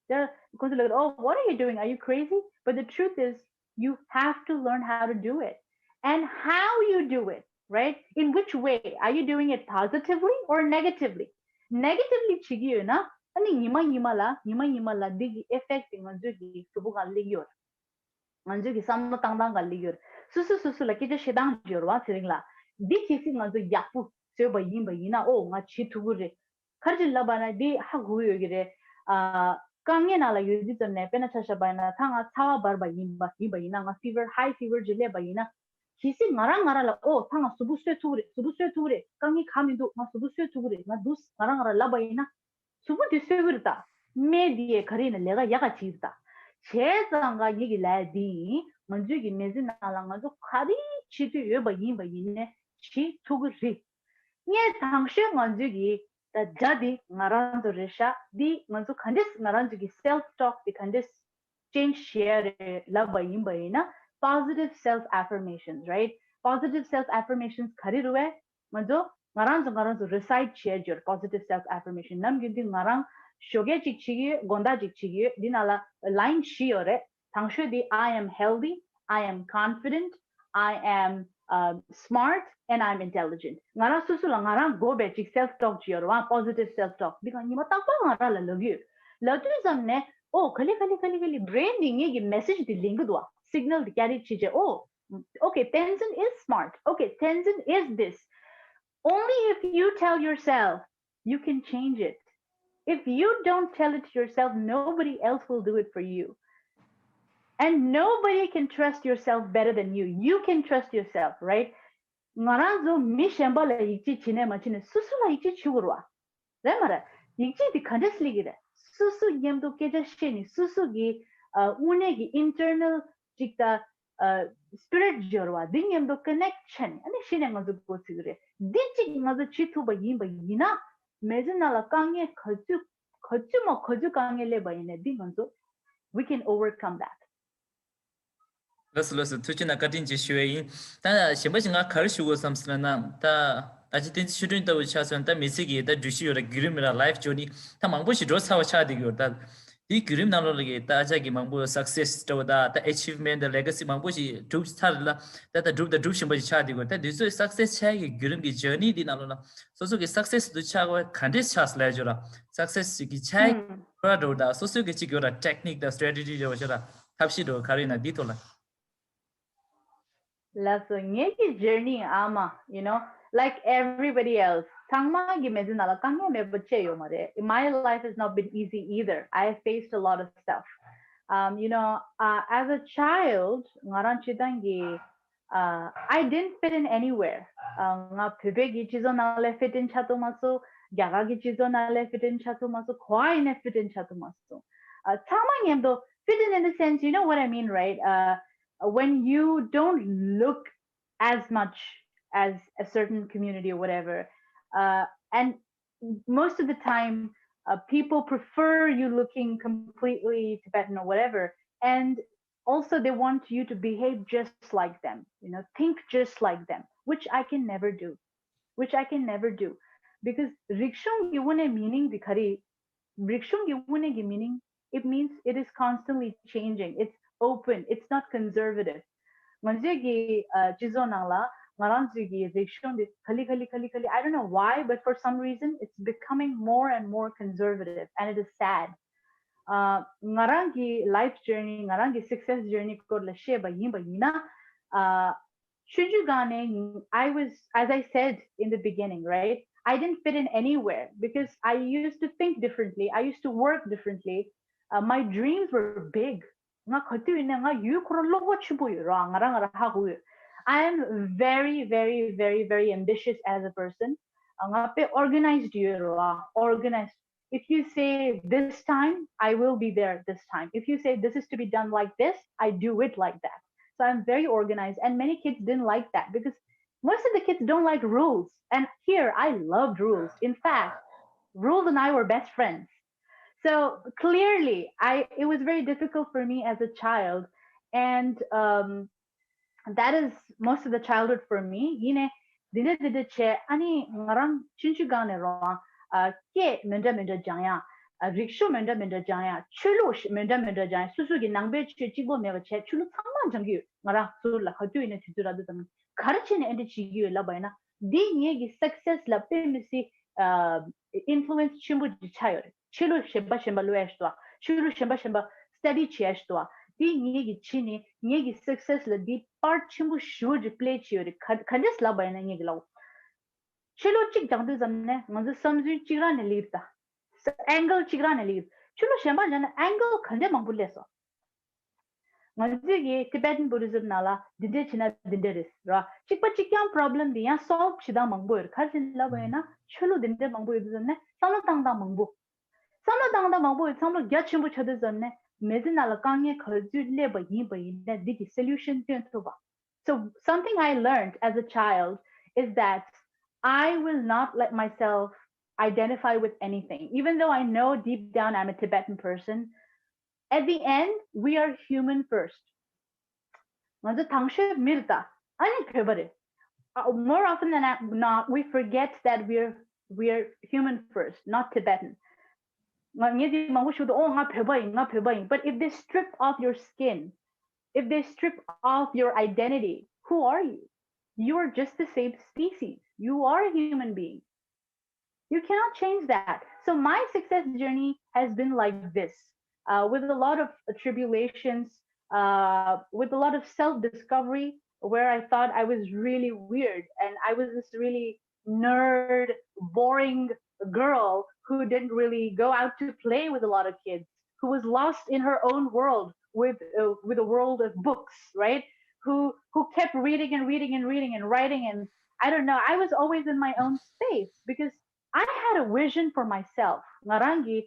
They're going to look at, "Oh, what are you doing? Are you crazy?" But the truth is, you have to learn how to do it and how you do it, right? In which way? Are you doing it positively or negatively? Negatively བྱེད་ཀྱི་ཡོད་ན། ཨ་ནི་ཉི་མ་ཉི་མ་ལ་ཉི་མ་ཉི་མ་ལ་འདི་གི་effect དེ་ང་ཚོའི་གི་གཟུགས་པོ་སྒང་ལ་སླེབས་ཡོད། ང་ཚོའི་གི་བསམ་བློ་བཏང་སྟངས་སྒང་ལ་སླེབས་ཡོད། སོ་སོ་སོ་སོ་ལ་སྐད་ཆ་བཤད་སྟངས་ཅིག་ཡོད་རེད་པ། ཚེ་རིང་ལགས། འདི་གལ་སྲིད་ང་ཚོ་ཡག་པོ་བཟོས་པ་ཡིན་པ་ཡིན་ན། ཨོ་ང་བྱེད་ཐུབ་ཀྱི་རེད། ག་རེ་བྱས་ལབ་པ་ན་འདི་ཧ་གོ་གི་ཡོད་ཀྱི་རེད། ཨ་དཀའ་ངལ་ནང་ལ་ཡོད་དུས་ཙམ་ནས་དཔེར་ན་ཆ་བཞག་པ་ཡིན་ན། ད་ང་ཚ་བ་འབར་བ་ཡིན་པ་ཡིན་པ་ཡིན་ན། ང་fever, high fever ཅིག་སླེབས་པ་ཡིན་ན། གལ་སྲིད་ང་རང་ང་རང་ལ་ཨོ་ད་ང་གཟུགས་པོ་གསོ་ཐུབ་ཀྱི་རེད། གཟུགས་པོ་གསོ་ཐུབ་ཀྱི་རེད། དཀའ་ངལ་གང་མི་འདུག་ང་གཟུགས་པོ་གསོ་ཐུབ་ཀྱི་རེད། ང་འདུག་ང་རང་ང་རང་ལབ་པ་ཡིན་ན། གཟུགས་པོ་འདི་གསོ་གི་རེད་ད། སྨན་འདི་ཡས་ག་རེ་ཡིན་ན་ལས་ཀ་ཡག་ག་བྱེད་ཀྱི་རེད་ད། བྱས་ཙང་ཀ་ངེད་ཀྱི་ལས་འདི་ཡིན། ང་ཚོའི་གི་མི་ཚེ་ནང་ལ་ང་ཚོ་ག་རེ་བྱེད་འདོད་ཡོད་པ་ཡིན་པ་ཡིན་ནའི་བྱེད་ཐུབ་ཀྱི་རེད། ངས་དང་ཤོས་ང་ཚོའི་གི་ད་དགྲ་འདི་ང་རང་ཚོ་རེད་ཤག་འདི་ང་ཚོ་ག་འདྲས་ང་རང་ཚོ་གི་self talk འདི་ག་འདྲས་ change བྱེད་ཡ་རེད་ལབ་པ་ཡིན་པ་ཡིན་ན། Positive self affirmations, right? Positive self affirmations ག་རེ་རེད་བས། ང་ཚོ་ང་རང་ཚོ་ང་རང་ཚོ་recite བྱེད་རྒྱུར་positive self affirmation ནམ་རྒྱུན་དུ་ང་རང་ཞོགས་ཀས་ཅིག་བྱེད་ཀྱི་ཡོད། དགོང་དག་ཅིག་བྱེད་ཀྱི་ཡོད། འདི་ནང་ལ་line བཞི་ཡོད་རེད། དང་ཤོས་དེ། I am healthy, I am confident, I am uh, smart, and I'm intelligent. ང་རང་སོ་སོ་ལ་ང་རང་དགོས་པའི་ཅིག་self talk ཅིག་ཡོད་རེད་བ། Positive self talk འདི་ང་ཉི་མ་རྟག་པར་ང་རང་ལ་ལབ་ཀྱི་ཡོད། ལབ་དུས་ཙམ་ནས། ཨོ། ག་ལེ་ག་ལེ་ག་ལེ་ག་ལེ་brain འདི་ངེད་ཀྱི་message འདི་ལེན་གྱི་འདུག་བ། Signal འདི་carry བྱེད་བྱེད། ཨོ། Okay, Tenzin is smart. Okay, Tenzin is this. Only if you tell yourself you can change it. If you don't tell it to yourself, nobody else will do it for you. And nobody can trust yourself better than you. You can trust yourself, right? ང་རང་ཚོ་མི་གཞན་པ་ལ་ཡིད་ཆེས་བྱེད་ནས་མ་བྱེད་ནས་སོ་སོ་ལ་ཡིད་ཆེས་བྱེད་དགོས་རེད་བ། རེད་མ་རེད། ཡིད་ཆེས་དེ་ག་འདྲས་སླེབས་ཀྱི་རེད། སོ་སོ་མཉམ་དུ་སྐད་ཆ་བཤད་ནས་སོ་སོ་གི་ཨ་དངོས་གནས་ཀྱི་internal ཅིག་ད་ཨ་spirit འབྱོར་བ་འདི་མཉམ་དུ་connect བྱས་ནས། ཨ་ནི་གཞི་ནས་ང་ཚོ་འགོ་ཚུགས་ཀྱི་རེད། འདི་གཅིག་ང་ཚོ་བྱེད་ཐུབ་པ་ཡིན་པ་ཡིན་ན། མི་ཚེ་ནང་ལ་དཀའ་ངལ་ག་ཚོད་ག་ཚོད་མ་ག་ཚོད་དཀའ་ངལ་སླེབས་པ་ཡིན་ནའི་འདི་ང་ཚོ་we can overcome that. ལགས་སོ་ལགས་སོ། ཐུགས་རྗེ་གནང་། བཀའ་དྲིན་ཆེ་ཞུ་ཡས་ཡིན། ད་གཞན་པ་ཞིག་ང་ག་རེ་ཞུ་དགོས་བསམ་ཟེར་ན། ད་ད་ཅི་བསྟན་འཛིན་ཆོས་སྒྲོན་ལྟ་བུ་ཆ་མཚོན་ན། ད་མི་ཚེ་གི་ད་འགྲུལ་བཞུད་ཡོད་ར། བརྒྱུད་རིམ་ར། life journey ད་མང་པོ་ཞིག་འགྲོ་ཚར་བ་ཆགས་བསྡད་ཀྱི་ཡོད་རེད། ད་དེའི་བརྒྱུད་རིམ་ནང་ལོགས་ལ་གི་ད་ཨ་ཅག་གི་མང་པོ་success འདྲ་བོ་ད་ད་achievement དང་legacy མང་པོ་ཞིག་གྲུབ་ཚར་ལ། ད་ད་གྲུབ་ད་གྲུབ་བཞིན་པ་ཞིག་ཆགས་བསྡད་ཀྱི་ཡོད། ད་དེ་ཚོའི་success ཆགས་ཀྱི་བརྒྱུད་རིམ་གྱི་journey འདི་ནང་ལོགས་ལ་སོ་སོ་གི་success དུ་ཆགས་པ་ག་འདྲས་ཆགས་སོང་ལབ་ཡ་ཅིག་ཡོད་ར། success ཞིག་གི་ཆགས་ཡ་ཅིག་ཡོད་ར་འདྲ་བོ། ད་སོ་སོའི་གི་ཅིག་ཡོད་ར། technique དང་strategy འདྲ་བོ་ཞིག་ཡོད་ར། ཐབས་ཤེས་འདྲ་བོ་ག་རེ་ཡིན་ན་འདིའི་ཐོག་ལ། ལགས་སོ། ངེད་ཀྱི་journey ཨ་མ། you know, like everybody else, ཚང་མ་གི་མི་ཚེ་ནང་ལ་དཀའ་ངལ་མེད་པ་ཅི་ཡོད་མ་རེད། My life has not been easy either. I have faced a lot of stuff. Um, you know, uh, as a child, ང་རང་སྤྱིར་བཏང་གི uh, I didn't fit in anywhere. Uh, ང་བོད་པའི་གི་སྤྱི་ཚོགས་ནང་ལ་fit in ཆགས་ཐུབ་མ་སོང་། རྒྱ་གར་གི་སྤྱི་ཚོགས་ནང་ལ་fit in ཆགས་ཐུབ་མ་སོང་། ག་པར་ཡིན་ནའི་fit in ཆགས་ཐུབ་མ་སོང་། Uh, ཚང་མ་མཉམ་དུ། fit in in the sense, you know what I mean, right? Uh, when you don't look as much as a certain community or whatever, uh, and most of the time, uh, people prefer you looking completely Tibetan or whatever, and also they want you to behave just like them, you know, think just like them, which I can never do, which I can never do, because རིག་གཞུང་གི་དངོས་གནས་meaning དེ་ག་རེ། རིག་གཞུང་གི་དངོས་གནས་ཀྱི་meaning, it means it is constantly changing, it's open, it's not conservative. ང་ཚོའི་གི་ཨ་སྤྱི་ཚོགས་ནང་ལ་ང་རང་ཚོའི་གི་རིག་གཞུང་འདི་ག་ལེ་ག་ལེ་ག་ལེ་ག་ལེ། I don't know why, but for some reason it's becoming more and more conservative, and it is sad. ཨ་ང་རང་གི་life journey, ང་རང་གི་success journey སྐོར་ལ་བཤད་པ་ཡིན་པ་ཡིན་ན། ཨ་ཆུང་ཆུང་སྒང་ནས། I was, as I said in the beginning, right? I didn't fit in anywhere because I used to think differently. I used to work differently. Uh, my dreams were big. ང་ག་དུས་ཡིན་ནའི་ང་ཡུལ་ཁོ་རང་བློ་ཁོག་ཆེན་པོ་ཡོད་ར། ང་རང་ང་རང་ཧ་གོ་ཡོད། I am very, very, very, very ambitious as a person. ང་དཔེ་organized ཡོད་ར། Organized. If you say this time, I will be there this time. If you say this is to be done like this, I do it like that. So I'm very organized, and many kids didn't like that because most of the kids don't like rules. And here, I loved rules. In fact, rules and I were best friends. So clearly, I it was very difficult for me as a child, and um, that is most of the childhood for me. ཡིན་ནའི་འདི་འདྲ་འདི་འདྲ་བྱས། ཨ་ནི་ང་རང་ཆུང་ཆུང་སྒང་ནས་རང་ཨ་སྐད་མི་འདྲ་མི་འདྲ་སྦྱང་ཡ། ཨ་རིག་གཞུང་མི་འདྲ་མི་འདྲ་སྦྱང་ཡ། ཆོས་ལུགས་མི་འདྲ་མི་འདྲ་སྦྱང་ཡ། སོ་སོ་གི་ནང་པའི་ཆོས་གཅིག་པོ་མེད་པ་བྱས། ཆོས་ལུགས་ཚང་མ་སྦྱང་གི་ཡོད། ང་རང་ཚོ་ལ་ག་དུས་ཡིན་ནའི་དུས་ཚོད་རག་དུས་ཙམ་ག་རེ་བྱས་ནས་ཨེ་འདྲ་བྱེད་ཀྱི་ཡོད་ལབ་པ་ཡིན་ན། འདི་ངེད་ཀྱི་success ལ་དཔེ་མི་སྲིད་ཨ་influence ཆེན་པོ་ཅིག་ཆགས་ཡོད་རེད། ཆོས་ལུགས་གཞན་པ་གཞན་པ་སློབ་ཡ་ཞིག་འདུག་ཨ། ཆོས་ལུགས་གཞན་པ་གཞན་པ་study བྱེད་ཡ་ཞིག་འདུག་ཨ། འདི་ངེད་ཀྱི་ཕྱི་ནས་ངེད་ཀྱི་success ལ་འདི་part ཆེན་པོ་ཞེ་པོ་ཅིག་play བྱས་ཡོད་རེད། ག་ག་འདྲས་ལབ་པ་ཡིན་ན། ངེད་ཀྱི་ལབ། ཆོས་ལུགས་གཅིག་སྦྱང་དུས་ཙམ་ནས་ང་ཚོའི་བསམ་ཚུལ་གཅིག་རང་ནས་སླེབས་ད། angle གཅིག་རང་ནས་སླེབས། ཆོས་ལུགས་གཞན་པ་སྦྱང་ན་angle ག་འདྲས་མང་པོ་སླེབས་སོང་། ང་ཚོས་ཀྱི་Tibetan Buddhism ནང་ལ་འདི་འདྲས་བྱས་ན་འདི་འདྲས་རེད་ར། གཅིག་པ་གཅིག་རྐྱང་problem འདི་ཡང་solve བྱེད་སྟངས་མང་པོ་ཡོད་རེད། ག་རེ་ལབ་པ་ཡིན་ན། ཆོས་ལུགས་འདི་འདྲས་མང་པོ་ཡོད་དུས་ཙམ་ནས་བསམ་བློ་བཏང་སྟངས་མང་པོ། བསམ་བློ་བཏང་སྟངས་མང་པོ་ཡོད། བསམ་བློ་རྒྱ་ཆེན་པོ་ཆགས་དུས་ཙམ་ནས་མི་ཚེ་ནང་ལ་དཀའ་ངལ་ག་ཚོད་སླེབས་པ་ཡིན་པ་ཡིན་ནའི་འདི་གི་solution སྟོན་ཐུབ་པ། So something I learned as a child is that I will not let myself identify with anything. Even though I know deep down I'm a Tibetan person, at the end, we are human first. ང་ཚོ་དང་ཤོས་མི་རེད་ད། ཨ་ནི་བོད་པ་རེད། Uh, more often than not, we forget that we're we're human first, not Tibetan. ང་ངས་དེ་མང་པོ་ཞུ་འདུག་ཨོ་ང་བོད་པ་ཡིན། ང་བོད་པ་ཡིན། But if they strip off your skin, if they strip off your identity, who are you? You are just the same species. You are a human being. You cannot change that. So my success journey has been like this, uh, with a lot of tribulations, uh, with a lot of self-discovery, where I thought I was really weird and I was this really nerd, boring girl who didn't really go out to play with a lot of kids, who was lost in her own world with uh, with a world of books, right? Who who kept reading and reading and reading and writing, and I don't know. I was always in my own space because I had a vision for myself. ང་རང་གི་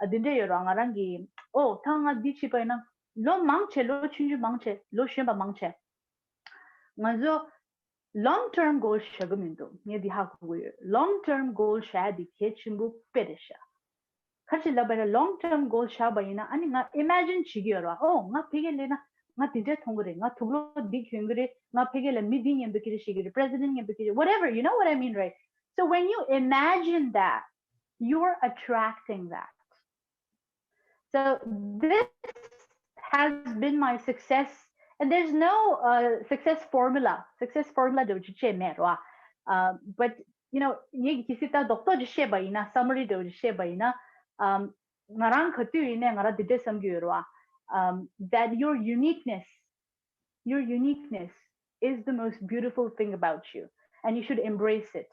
ཨ་འདི་འདྲ་ཡོད་ར། ང་རང་གི་ཨོ་ད་ང་འདི་བྱེད་པ་ཡིན་ན། ལོ་མང་ཆེ། ལོ་ཆུང་ཆུང་མང་ཆེ། ལོ་གཞོན་པ་མང་ཆེ། ང་ཚོ་long term goal བཞག་གི་མི་འདུག་ངས་འདི་ཧ་གོ་གི་ཡོད། Long term goal བཞག་ཡ་འདི་གལ་ཆེན་པོ་དཔེ་རེད་ཤག་ག་རེ་བྱས་ལབ་པ་ཡིན་ན། long term goal བཞག་པ་ཡིན་ན་ཨ་ནི་ང་imagine བྱེད་ཀྱི་ཡོད་ར། ཨོ་ང་ཕ་གིར་སླེབས་ན་ང་འདི་འདྲ་མཐོང་གི་རེད། ང་དུག་ལོག་འདི་གྱོན་གི་རེད། ང་ཕ་གི་ལ་མི་འདི་མཉམ་དུ་སྐད་ཆ་བཤད་ཀྱི་རེད། president མཉམ་དུ་སྐད་ཆ། whatever, you know what I mean, right? So when you imagine that, you're attracting that. So this has been my success, and there's no uh, success formula. Success formula འདྲ་བོ་ཅིག་བྱས་མེད་ར། Uh, but you know, ངས་གལ་སྲིད་ད་རྡོག་རྡོག་ཅིག་བཤད་པ་ཡིན་ན། summary འདྲ་བོ་ཅིག་བཤད་པ་ཡིན་ན། Um, ང་རང་ག་དུས་ཡིན་ནའི་ང་རང་འདི་འདྲས་བསམ་གྱི་ཡོད་ར། Um, that your uniqueness, your uniqueness is the most beautiful thing about you, and you should embrace it.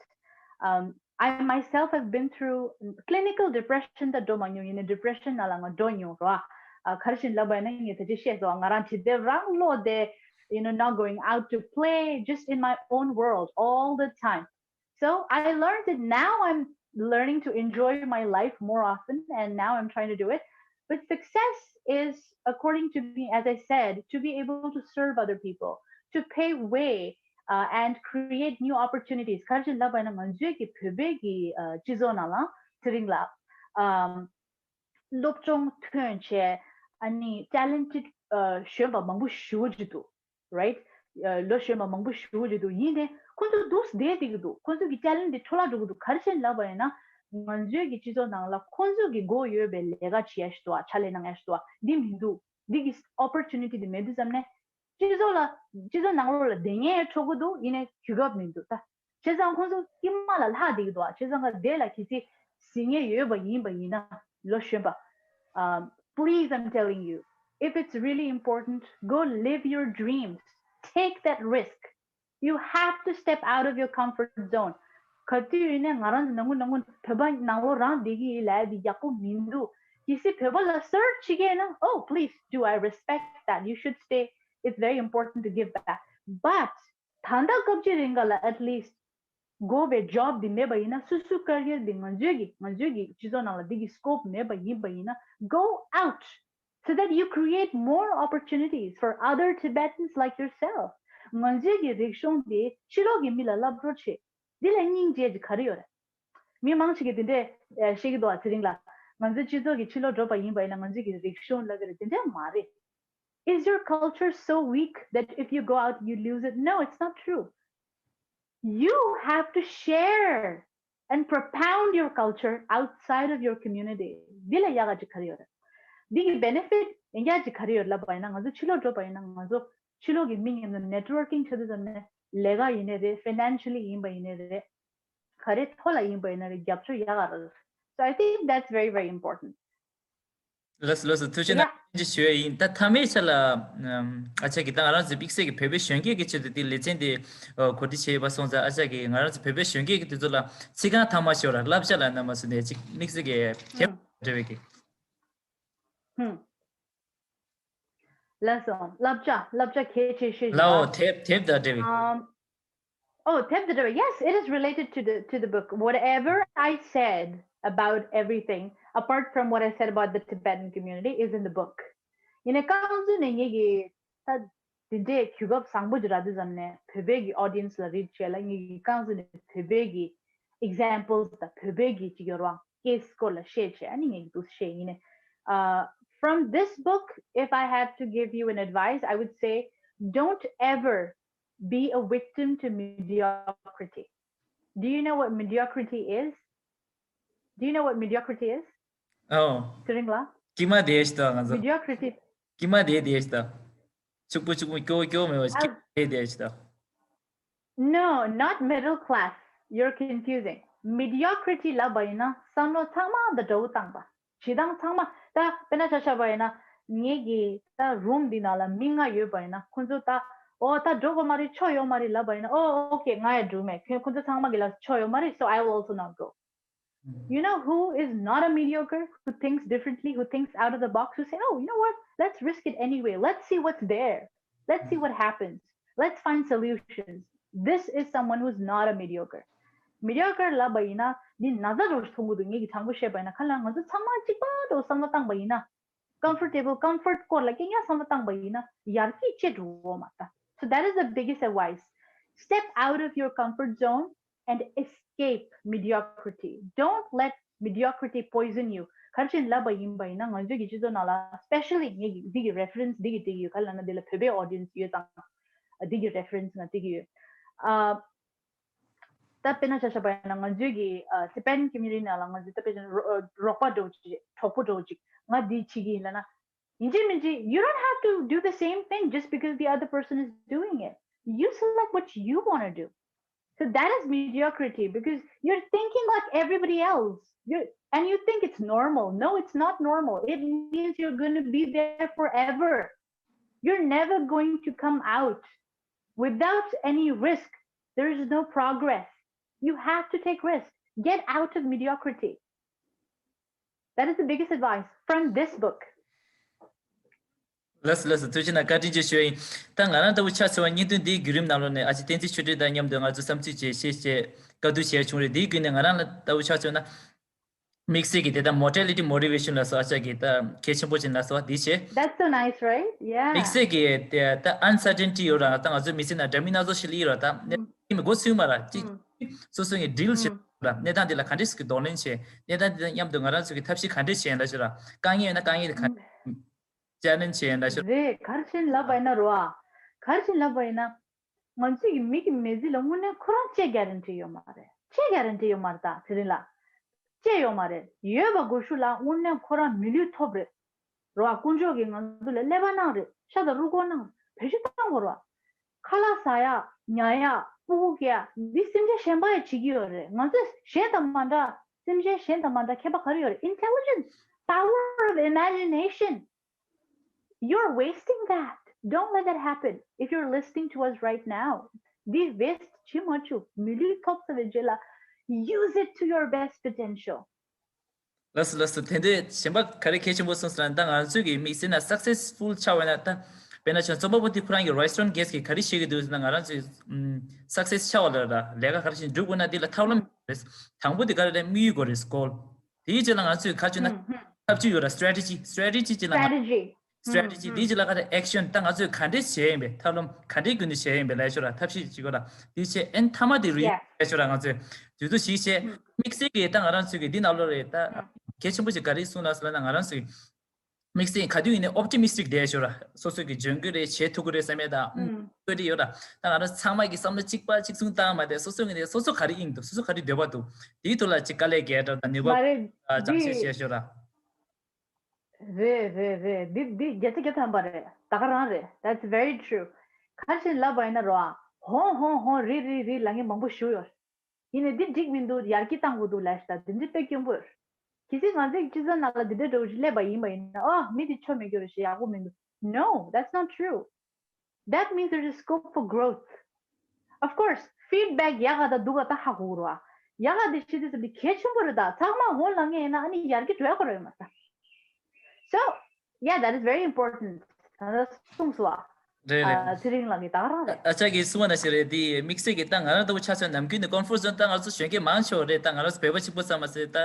Um, I myself have been through clinical depression. ད་འགྲོ་མ་མྱོང་། ཡིན་ནའི་depression ནང་ལ་ང་འགྲོ་མྱོང་ར། ཨ་ག་རེ་བྱས་ལབ་པ་ཡིན་ན་ངས་ད་ཅི་བཤད་སོང་། ང་རང་ཇི་ལྟར་རང་བློ་བདེ། You know, not going out to play, just in my own world all the time. So I learned it. Now I'm learning to enjoy my life more often, and now I'm trying to do it. But success is, according to me, as I said, to be able to serve other people, to pave way uh, and create new opportunities. ག་རེ་བྱས་ལབ་པ་ཡིན་ན་ང་ཚོའི་གི་བོད་པའི་གི་ཨ་སྤྱི་ཚོགས་ནང་ལ་དེ་རིང་ལ་ཨམ་སློབ་སྦྱོང་ཐོན་བྱས། ཨ་ནི་talented ཨ་གཞོན་པ་མང་པོ་ཞེ་པོ་ཅིག་འདུག right? ཨ་ལོ་གཞོན་པ་མང་པོ་ཞེ་པོ་ཅིག་འདུག་ཡིན་ནའི་ཁོང་ཚོ་འདུག་སེ་བསྡད་བསྡད་ཀྱི་འདུག་ཁོང་ཚོ་གི་talent དེ་འཕྲོ་བརླག་འགྲོ་གི་འདུག་ག་རེ་བྱས་ལབ་པ་ཡིན་ན། ང་ཚོའི་གི་སྤྱི་ཚོགས་ནང་ལ་ཁོང་ཚོ་གི་མགོ་ཡོད་པའི་ལས་ཀ་བྱེད་ཡ་ཞིག་འདུག་ཨ། ཕྱག་ལས་གནང་ཡ་ཞིག་འདུག་ཨ། འདི་མི་འདུག་འདི་གི་opportunity དེ་མེད་དུས་ཙམ་ནས། སྤྱི་ཚོགས་ལ། སྤྱི་ཚོགས་ནང་ལོགས་ལ་བསྡད་མཁན་ཡང་འཕྲོ་གི་འདུག་ཡིན་ནའི་གོ་སྐབས་མི་འདུག་ད། བྱས་ཙང་ཁོང་ཚོ་དཀྱིལ་མ་ལ་ལྷག་བསྡད་ཀྱི་འདུག་ཨ། བྱས་ཙང་ག་དེ་ལ་གལ་སྲིད་གཟིགས་མཁན་ཡོད་པ་ཡིན་པ་ཡིན་ན། ལོ་གཞོན་པ། Um, please, I'm telling you, if it's really important, go live your dreams. Take that risk. You have to step out of your comfort zone. ག་དུས་ཡིན་ནའི་ང་རང་ཚོ་ནང་ཁུལ་ནང་ཁུལ་བོད་པ་ནང་ལོགས་རང་བསྡད་ཀྱི་ཡིན་ལབ་ཡ་དེ་ཡག་པོ་མི་འདུག་གལ་སྲིད་བོད་པ་ལ་search བྱེད་ཀྱི་ཡིན་ན། Oh, please do. I respect that. You should stay. It's very important to give back. But ད་ལྟ་སྐབས་ཅིག་རིང་ག་ལ་at least དགོས་པའི་job འདི་མེད་པ་ཡིན་ན། སོ་སོའི་career འདི་ང་ཚོའི་གི་ང་ཚོའི་གི་སྤྱི་ཚོགས་ནང་ལ་འདི་གི་scope མེད་པ་ཡིན་པ་ཡིན་ན། Go out so that you create more opportunities for other Tibetans like yourself. ང་ཚོའི་གི་རིག་གཞུང་འདི་ཕྱི་ལོགས་གི་མི་ལ་སློབ་སྦྱོང་བྱེད། འདི་ལས་སྙིང་རྗེ་ཅིག་ག་རེ་ཡོད་རེད། མི་མང་ཆེ་གིས་འདི་འདྲས་ཨ་བཤད་ཀྱི་འདུག་ཨ། ཚེ་རིང་ལགས། ང་ཚོ་སྤྱི་ཚོགས་ཀྱི་ཕྱི་ལོགས་འགྲོ་པ་ཡིན་པ་ཡིན་ན་ང་ཚོ་གི་རིག་གཞུང་ལབ་ཀྱི་རེད། དེ་འདྲས་མ་རེད། Is your culture so weak that if you go out, you lose it? No, it's not true. You have to share and propound your culture outside of your community. འདི་ལས་ཡག་ག་ཅིག་ག་རེ་ཡོད་རེད། འདི་གི་benefit ཡག་ག་ཅིག་ག་རེ་ཡོད་ལབ་པ་ཡིན་ན། ང་ཚོ་ཕྱི་ལོགས་འགྲོ་པ་ཡིན་ན་ང་ཚོ་ཕྱི་ལོགས་ཀྱི་མི་མཉམ་དུ་networking བྱེད་དུས་ཙམ་ནས། ལས་ཀ་ཡིན་ནའི་རེད། financially ཡིན་པ་ཡིན་ནའི་རེད། ག་རེ་ཐོག་ལ་ཡིན་པ་ཡིན་ན་རེད། རྒྱབ་སྐྱོར་ཡག་ག་རེད། So I think that's very, very important. ལགས་སོ་ལགས་སོ། ཐུགས་རྗེ་གནང་། Yeah. ཐུགས་རྗེ་ཆེ་ཞུ་ཡ་ཡིན། ད་མཐའ་མའི་ཆ་ལ་ཨམ་ཨ་ཅག་གིས་ད་ང་རང་ཚོའི་དམིགས་བསལ་གྱི་བོད་པའི་གཞོན་སྐྱེས་ཀྱི་ཆེད་དུ་དེ་ལེ་ཚན་དེ་ཨ་གོ་སྒྲིག་བྱས་ཡོད་པ་སོང་ཙང་། ཨ་ཅག་གིས་ང་རང་ཚོ་བོད་པའི་གཞོན་སྐྱེས་ཀྱི་དེ་ཚོ་ལ་ཚིག་རྐང་ཐ་མ་ཞིག་ལ་བསླབ་བྱ་ལབ་ན་མ་སོང་ནས་ཅིག་དམིགས་བསལ་གྱི་དེབ་ཧུམ། འབྲེལ་བའི་གི་ཧུམ། ལགས་སོ། བསླབ་བྱ། བསླབ་བྱ་གལ་ཆེ་ཤོས་ཤིག་ལའོ། ལ། དེབ་དེབ་དང་འབྲེལ་བའི་གི་ཨམ། Oh, དེབ་དང་འབྲེལ་བའི། Yes, it is related to the to the book. Whatever I said about everything, apart from what I said about the Tibetan community, is in the book. ཡིན་ནའི་རྐང་བཙུགས་ནས་ངེད་ཀྱིས་ད་འདི་འདྲའི་གོ་སྐབས་བཟང་པོ་ཅིག་རག་དུས་ཙམ་ནས་བོད་པའི་གི་audience ལ་reach བྱས་ལ། ངེད་ཀྱིས་རྐང་བཙུགས་ནས་བོད་པའི་གི་examples དང་བོད་པའི་གི་ཅིག་ཡོད་རེད་བ། case སྐོར་ལ་བཤད་བྱས། ཨ་ནི་ངེད་ཀྱིས་འདུག་སེ་བཤད། ཡིན་ནའི་ཨ་ From this book, if I had to give you an advice, I would say don't ever be a victim to mediocrity. Do you know what mediocrity is? Do you know what mediocrity is? Oh. Tse་རིང་ལགས། དཀྱིལ་མ་དེ་ཞིག་དང་ང་ཚོ། Mediocrity. དཀྱིལ་མ་དེ་དེ་ཞིག་དང་། ཕྱུག་པོ་ཕྱུག་པོ་སྐྱོ་སྐྱོ་མེད་པ་ཞིག་དཀྱིལ་མ་དེ་དེ་ཞིག་དང་། No, not middle class. You're confusing. Mediocrity ལབ་པ་ཡིན་ན་བསམ་བློ་ཚང་མ་འདྲ་བོ་བཏང་པ། བྱེད་སྟངས་ཚང་མ། ད་དཔེར་ན་ཆ་བཞག་པ་ཡིན་ན། ངེད་ཀྱི་ད་རུམ་འདི་ནང་ལ་མི་ལྔ་ཡོད་པ་ཡིན་ན། ཁོང་ཚོ་ད་ཨོ་ད་འགྲོ་དགོས་མ་རེད། ཆོ་ཡོད་མ་རེད་ལབ་པ་ཡིན་ན། ཨོ་ཨོ་ཁེ། ང་ཡང་འགྲོ་མེད། ཁྱོད་ཁོང་ཚོ་ཚང་མ་གི་ལ་ཆོ་ཡོད་མ་རེད། So I will also not go. You know who is not a mediocre, who thinks differently, who thinks out of the box, who say, "Oh, you know what? Let's risk it anyway. Let's see what's there. Let's see what happens. Let's find solutions." This is someone who's not a mediocre. Mediocre ལབ་པ་ཡིན་ན་འདི་ན་ཚ་འདྲ་བོ་ཞིག་མཐོང་གི་འདུག་ངེད་ཀྱིས་དྲང་པོ་བཤད་པ་ཡིན་ན། གང་ལ་ང་ཚོ་ཚང་མ་གཅིག་པ་འདྲ་བོ་བསམ་བློ་བཏང་པ་ཡིན་ན། Comfortable, comfort སྐོར་ལ་རྐྱང་རྐྱང་བསམ་བློ་བཏང་པ་ཡིན་ན་ཡར་རྒྱས་ཅི་འགྲོ་བ་མ་ད། So that is the biggest advice. Step out of your comfort zone and escape mediocrity. Don't let mediocrity poison you. ག་རེ་བྱས་ནས་ལབ་པ་ཡིན་པ་ཡིན་ན། ང་ཚོའི་གི་སྤྱི་ཚོགས་ནང་ལ། Especially ངེད་ཀྱི་འདི་གི་reference འདི་གི་འདི་གི་ག་རེ་ལབ་ན། འདི་ལ་བོད་པའི་audience ཡོད་ཙང་། འདི་གི་reference ང་འདི་གི་ཡོད། ཨ། ད་དཔེར་ན་ཆ་བཞག་པ་ཡིན་ན། ང་ཚོའི་གི་ཨ་Tibetan community ནང་ལ་ང་ཚོའི་ད་དཔེར་ན་རོ་རོགས་པ་འདྲ་བོ་ཅིག་གྲོགས་པོ་འདྲ་བོ་ཅིག་ང་འདི་བྱེད་ཀྱི་ཡིན་ལབ་ན། ཡིན་གཅིག་མིན་གཅིག you don't have to do the same thing just because the other person is doing it. You select what you want to do. So that is mediocrity, because you're thinking like everybody else. You and you think it's normal. No, it's not normal. It means you're going to be there forever. You're never going to come out without any risk. There is no progress. You have to take risk. Get out of mediocrity. That is the biggest advice from this book. ལགས་སོ་ལགས་སོ། ཐུགས་རྗེ་གནང་། བཀའ་དྲིན་ཆེ་ཞུ་ཡིན། ད་ང་རང་ལྟ་བུ་ཆ་མཚོན་པ་བརྙན་ཐུང་འདིའི་བརྒྱུད་རིམ་ནང་ལོགས་ནས་ཨ་ཅེ་བསྟན་འཛིན་ཆོས་སྒྲོན་དང་མཉམ་དུ་ང་ཚོ་བསམ་ཚུལ་བརྗེ་བཤད་བྱས་བཀའ་བསྡུར་བྱས་བྱུང་རེད། དེའི་བརྒྱུད་ནས་ང་རང་ལ་ལྟ་བུ་ཆ་མཚོན་ན། དམིགས་བསལ་གྱི་དེ་ད་mortality motivation ལ་སོགས་ཨ་ཅག་གིས་ད་གལ་ཆེན་པོ་ཅིག་ལ་སོགས་དེ་བྱས། That's so nice, right? Yeah. དམིགས་བསལ་གྱི་དེ་ད་uncertainty ཡོད་ར། ད་ང་ཚོའི་མི་ཚེ་ནང་འདྲ་མིན་སྣ་ཚོགས་ཤིག་སླེབས་ཡོད་ར། ད་གནས་སྟངས་མི་མགོ་ཚོས་མ་ར་ཅིག་སོ་སོ་ངས་deal བྱེད་ར། གནས་སྟངས་དེ་ལ་ག་འདྲས་ཀྱི་གདོང་ལེན་བྱེད། གནས་སྟངས་དེ་དང་མཉམ་དུ་ང་རང་ཚོ་གི་ཐབས་ཤེས་ག་འདྲས་བྱེད་ཡིན་ལ་ཞུ་ར། དཀའ་ངལ་ཡོད་ན་དཀའ་ངལ་དེ་ག་འདྲས་challenge བྱེད་ཡིན་ལ་ཞུ་ར། རེད། ག་རེ་བྱས་ནས་ལབ་པ་ཡིན་ན་རོ་ཨ། ག་རེ་བྱས་ནས་ལབ་པ་ཡིན་ན། ང་ཚོས་ཀྱི་མི་གི་མི་ཚེ་ལ་དངོས་གནས་ཁོ་རང་ཅི་guarantee ཡོད་མ་རེད། ཅི་guarantee ཡོད་མ་རེད། ད་དེ་རིང་ལ་ཅི་ཡོད་མ་རེད། ཡོད་པ་དགོས་ཤུགས་ལ་དངོས་གནས་ཁོ་རང་མི་ལུས་ཐོབ་རེད། རོ་ཨ། དཀོན་མཆོག་གིས་ང་ཚོ་ལ་ཀླད་པ་གནང་རེད། ཤ་དང་རུས་ཁོག་གནང་། བེད་སྤྱོད་གཏང་དགོས་རོ་ཨ། ཁ་ལག་ཟ་ཡག་ཉལ་ཡག་སྤུ་གུ་སྐྱེ་ཡག་འདི་སེམས་ཅན་གཞན་པ་ཡང་བྱེད་ཀྱི་ཡོད་རེད། ང་ཚོས་གཞན་དང་མ་འདྲ། སེམས་ཅན་གཞན་དང་མ་འདྲ་ཁྱད་པར་ག་རེ་ཡོད་རེད། Intelligence, power of imagination. You're wasting that. Don't let that happen. If you're listening to us right now, འདི་waste བྱེད་མ་བཅུག་མི་ལུས་ཐོབ་ཚར་བའི་རྗེས་ལ། Use it to your best potential. ལགས་སོ་ལགས་སོ། དེ་འདྲའི་གཞན་པ་ག་རེ་གལ་ཆེན་པོ་གསུངས་སོང་ན། ད་ང་ཚོས་ཀྱི་དམིགས་བསལ་ན་successful ཆགས་པ་ན། ད་དཔེར་ན་ཆ་རྩོམ་པ་པོ་དེ་ཁོ་རང་གི་Royston Gates གིས་ག་རེ་བཤད་ཀྱི་འདུག་ཟེར་ན། ང་རང་ཚོས་ཨམ་success ཆགས་པ་ལ་ར་ལས་ཀ་ག་རེ་བྱས་འགྲུབ་དགོས་ན་དེ་ལ་ཐབས་ལམ་རེད། དང་པོ་དེ་ག་རེ་རེད། དམིགས་ཡུལ་དགོས་རེད། goal། དེའི་རྗེས་ལ་ང་ཚོས་ག་རེ་བྱས་ན་ཐབས་ཇུས་ཡོད་ར། strategy, strategy ཅིག་ལ་ང་strategy strategy དེའི་རྗེས་ལ་ག་རེ་action། ད་ང་ཚོས་ག་འདྲས་བྱས་ཡིན་པས། ཐབས་ལམ་ག་འདྲས་བརྒྱུད་ནས་བྱས་ཡིན་པས་ལབ་ཤོག་ར། ཐབས་ཤེས་ཅིག་གོ་ར། དེའི་ཆེད་ཨན་མཐའ་མ་དེ་རུ་ཡིན་ལབ་ཤོག་ར། ང་ཚོས་དུས་ཚོད་ཞིག་བྱས། དམིགས་བསལ་གྱི་ད་ང་རང་ཚོས་ཀྱི་འདི་ནང་ལོགས་རེད། ད་གལ་ཆེན་པོ་ཞིག་ག་རེ་གསུངས་ལ་ཟེར་ན། ང་རང་ཚོས་དམིགས་བསལ་ག་དུས་ཡིན་ནའི་optimistic བསྡད་ཤོག་ར། སོ་སོ་གི་འཇོན་གི་རེད། བྱེད་ཐུབ་གི་རེད་བསམ་ཡས་ད་ཨུམ་ཀོ་དེ་ཡོད་ར། ད་ང་རང་ཚང་མ་གི་བསམ་བློ་གཅིག་པ་གཅིག་མཚུངས་བཏང་མ་བསྡད། སོ་སོ་གི་ནས་སོ་སོ་ག་རེ་ཡིན་འདུག་སོ་སོ་ག་རེ་འདོད་པ་འདུག་དེའི་ཐོག་ལ་ཅིག་དཀའ་ལས་རྒྱག་འདྲ་དང་ནུས་པ་མ་རེད། སྦྱང་བཤད་བྱས་ཤོག་ར། རེད་རེད་རེད། འདི་འདི་བརྒྱ་ཆ་བརྒྱ་ཐམ་པ་རེད། ད་ག་རང་རེད། That's very true. ག་རེ་བྱས་ནས་ལབ་པ་ཡིན་ན་རོ་ཨ། ཧོན་ཧོན་ཧོན། རེད་རེད་རེད་ལབ་མཁན་མང་པོ་ཞིག་ཡོད། ཡིན་ནའི་འདི་འགྲིག་མི་འདུག་ཡར་རྒྱས་གཏང་དགོས་འདུག་ལབ་ཤག་འདི་འདྲ་དཔེ་སྐྱོན་པོ་རེད། གལ་སྲིད་ང་ཚོའི་སྤྱི་ཚོགས་ནང་ལ་འདི་འདྲ་འདྲ་བོ་ཞིག་སླེབས་པ་ཡིན་པ་ཡིན་ན། ཨ། མི་འདི་ཆོ་མེད་རྒྱུ་རེད་ཞེས་ཡག་པོ་མི་འདུག No, that's not true. That means there's a scope for growth. Of course, feedback ཡག་ག་དང་སྡུག་ག་ད་ཧ་གོ་གི་རེད་བ། ཡག་ག་དེ་ཤེས་དུས་ཙམ་དེ་གལ་ཆེན་པོ་རེད། ད་ཚང་མ་འོང་ལ་ངས་ཡིན་ན་ཨ་ནི་ཡར་རྒྱས་འགྲོ་ཡག་ག་རེད་མ་ས། So, yeah, that is very important. ད་ལྟ་གསུངས་སོང་བ། རེད་རེད། ཨ། ཚེ་རིང་ལགས་ཀྱིས་ད་ག་རང་རེད། ཨ་ཅག་གིས་གསུངས་པ་ནང་བཞིན་རེད། དེ་དམིགས་བསལ་གྱི་ད་ང་རང་ལྟ་བུ་ཆ་མཚོན་ནམ་རྒྱུན་ནས་comfort zone ད་ང་ཚོ་གཞོན་སྐྱེས་མང་ཆེ་བ་རེད། ད་ང་རང་ཚོ་བོད་པ་གཅིག་པོ་ཙམ་མ་ཟད་ད་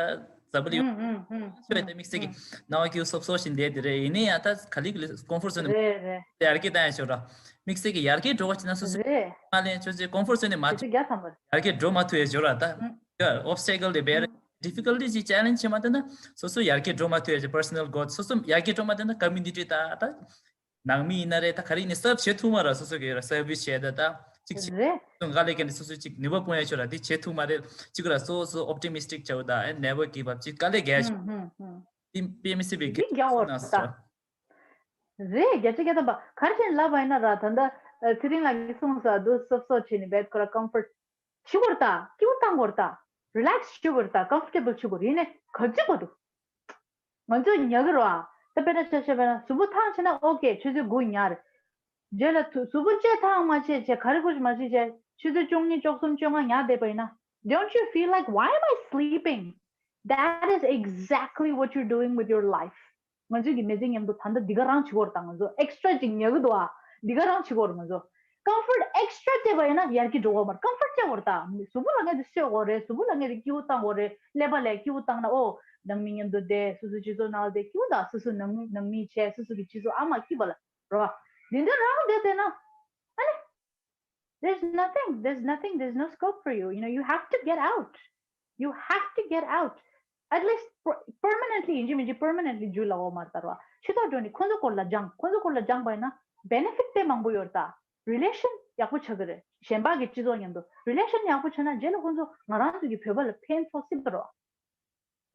འཛམ་བུ་གླིང་ཨུམ་ཨུམ་ཨུམ་ཆོས་དེ་དམིགས་བསལ་གྱི་ཨུམ་སྣང་བ་སྐྱིད་སོབ་སོབ་ཞིག་བསྡད་དེ་རེད། ཡིན་ནའི་ཡང་ད་ག་ལེར་ག་ལེར་comfort zone རེད་རེད། ཡར་རྒྱས་བཏང་ཡ་ཤོག་ར། དམིགས་བསལ་གྱི་ཡར་རྒྱས་འགྲོ་བ་བྱེད་ན་སོ་སོ་རེད། མ་ལེན་ཆོས་ཚེ་comfort zone ནས་མ་ཐུབ་ཡར་རྒྱས་འགྲོ་མ་ཐུབ་ཡ་ཤོག་ར། ད་obstacle དེ་བེར་ difficulty ཅིག་challenge བྱེད་མ་ཐུབ་ན་སོ་སོ་ཡར་རྒྱས་འགྲོ་མ་ཐུབ་ཡ་ཅིག་personal growth སོ་སོ་ཡར་རྒྱས་འགྲོ་མ་ཐུབ་ན་community ད་ད་ནང་མི་ཡིན་ན་རེད། ད་ག་རེ་ཡིན་ནའི་serve བྱེད་ཐུབ་མ་རེད། སོ་སོ་གི་service བྱས་ད་ད་ཅིག་བྱེད་རེད། དཀའ་ལས་ཁྱེར་ནས་སོ་སོ་ཅིག་ནུས་པ་སྤུངས་ཡ་ཆོག་ར། དེ་བྱེད་ཐུབ་མ་རེད། གཅིག་ར་སོ་སོ་optimistic བྱའོ་ད་and never give up ཅིག་དཀའ་ལས་རྒྱག་ཡ་ཆོག་ཧུམ་ཧུམ་ཧུམ། དེ་དཔེ་མི་སྲིད་པའི་དེ་རྒྱག་འོ་ད། རེད། བརྒྱ་ཆ་བརྒྱ་ཐམ་པ་ག་རེ་བྱས་ནས་ལབ་པ་ཡིན་ན་ར། ད་ལྟ་ཚེ་རིང་ལགས་ཀྱིས་གསུངས་ས་འདུག་སོབ་སོབ་བྱས་ནས་བེད་ཁོ་ར་comfort བྱེད་དགོས་རེད་ད། སྐྱིད་པོ་བཏང་དགོས་རེད་ད། relax བྱེད་དགོས་རེད་ད། comfortable བྱེད་དགོས་རེད། ཡིན་ནའི་ག་ཚོད་དགོས་འདུག་ང་ཚོས་ཉལ་གི་རེད་བ། ད་དཔེར་ན་ཆ་བཞག་པ་ཡིན་ན་གཟུགས་པོ་ཐང་ཆད་ན་okay ཆུ་ཚོད་དགུ་ཉལ་རེད། རྗེས་ལ་གཟུགས་པོ་ལྕེ་ཐང་མ་ཆད་བྱས་ག་རེ་དགོས་ཞིག་མ་བྱས་བྱས་ཆུ་ཚོད་བཅུ་གཉིས་བཅུ་གསུམ་བཅོ་ལྔ་ཉལ་བསྡད་པ་ཡིན་ན། Don't you feel like, why am I sleeping? That is exactly what you're doing with your life. ང་ཚོས་ཀྱི་མི་ཚེ་མཉམ་དུ་ད་ལྟ་འདི་ག་རང་བྱེད་དགོས་རེད་ད། ང་ཚོ་extra ཅིག་ཉལ་གི་འདུག་ཨ། འདི་ག་རང་བྱེད་དགོས་རེད། ང་ཚོ་comfort extra སྤྲད་པ་ཡིན་ན་ཡར་རྒྱས་འགྲོ་གི་མ་རེད། comfort སྤྲད་དགོས་རེད་ད། གཟུགས་པོ་ལ་ངས་འདི་གསོ་དགོས་རེད། གཟུགས་པོ་ལ་ངས་འདི་སྐྱིད་པོ་བཏང་དགོས་རེད། ཀླད་པ་ལ་སྐྱིད་པོ་བཏང་ན་ཨོ་ནང་མི་མཉམ་དུ་བསྡད། སོ་སོའི་སྤྱི་ཚོགས་ནང་ལ་བསྡད་སྐྱིད་པོ་ད། སོ་སོ་ནང་མི་ནང་མི་བྱས་སོ་སོ་གི་སྤྱི་ཚོགས་ཨ་མ་སྐྱིད་པ་ལ་རོ། འདི་འདྲ་རང་བསྡད་བསྡད་ན་ཨ་ནི། There's nothing, there's nothing, there's no scope for you. You know, you have to get out. You have to get out. At least per- permanently, ཡིན་གཅིག་མིན་གཅིག་permanently རྒྱུ་ལ་འོ་མ་ལྟར་བ། ཕྱི་ཐོག་འགྲོ་ནས་ཁོ་ཚོ་སྐོར་ལ་སྦྱངས། ཁོ་ཚོ་སྐོར་ལ་སྦྱངས་པ་ཡིན་ན་benefit དཔེ་མང་པོ་ཡོད་རེད་ད། relation ཡག་པོ་ཆགས་ཀྱི་རེད། གཞན་པ་གི་སྤྱི་ཚོགས་མཉམ་དུ་relation ཡག་པོ་ཆགས་ན་རྗེས་ལ་ཁོ་ཚོ་ང་རང་ཚོ་གི་བོད་པ་ལ་ཕན་ཐོགས་སྲིད་པ་རེད།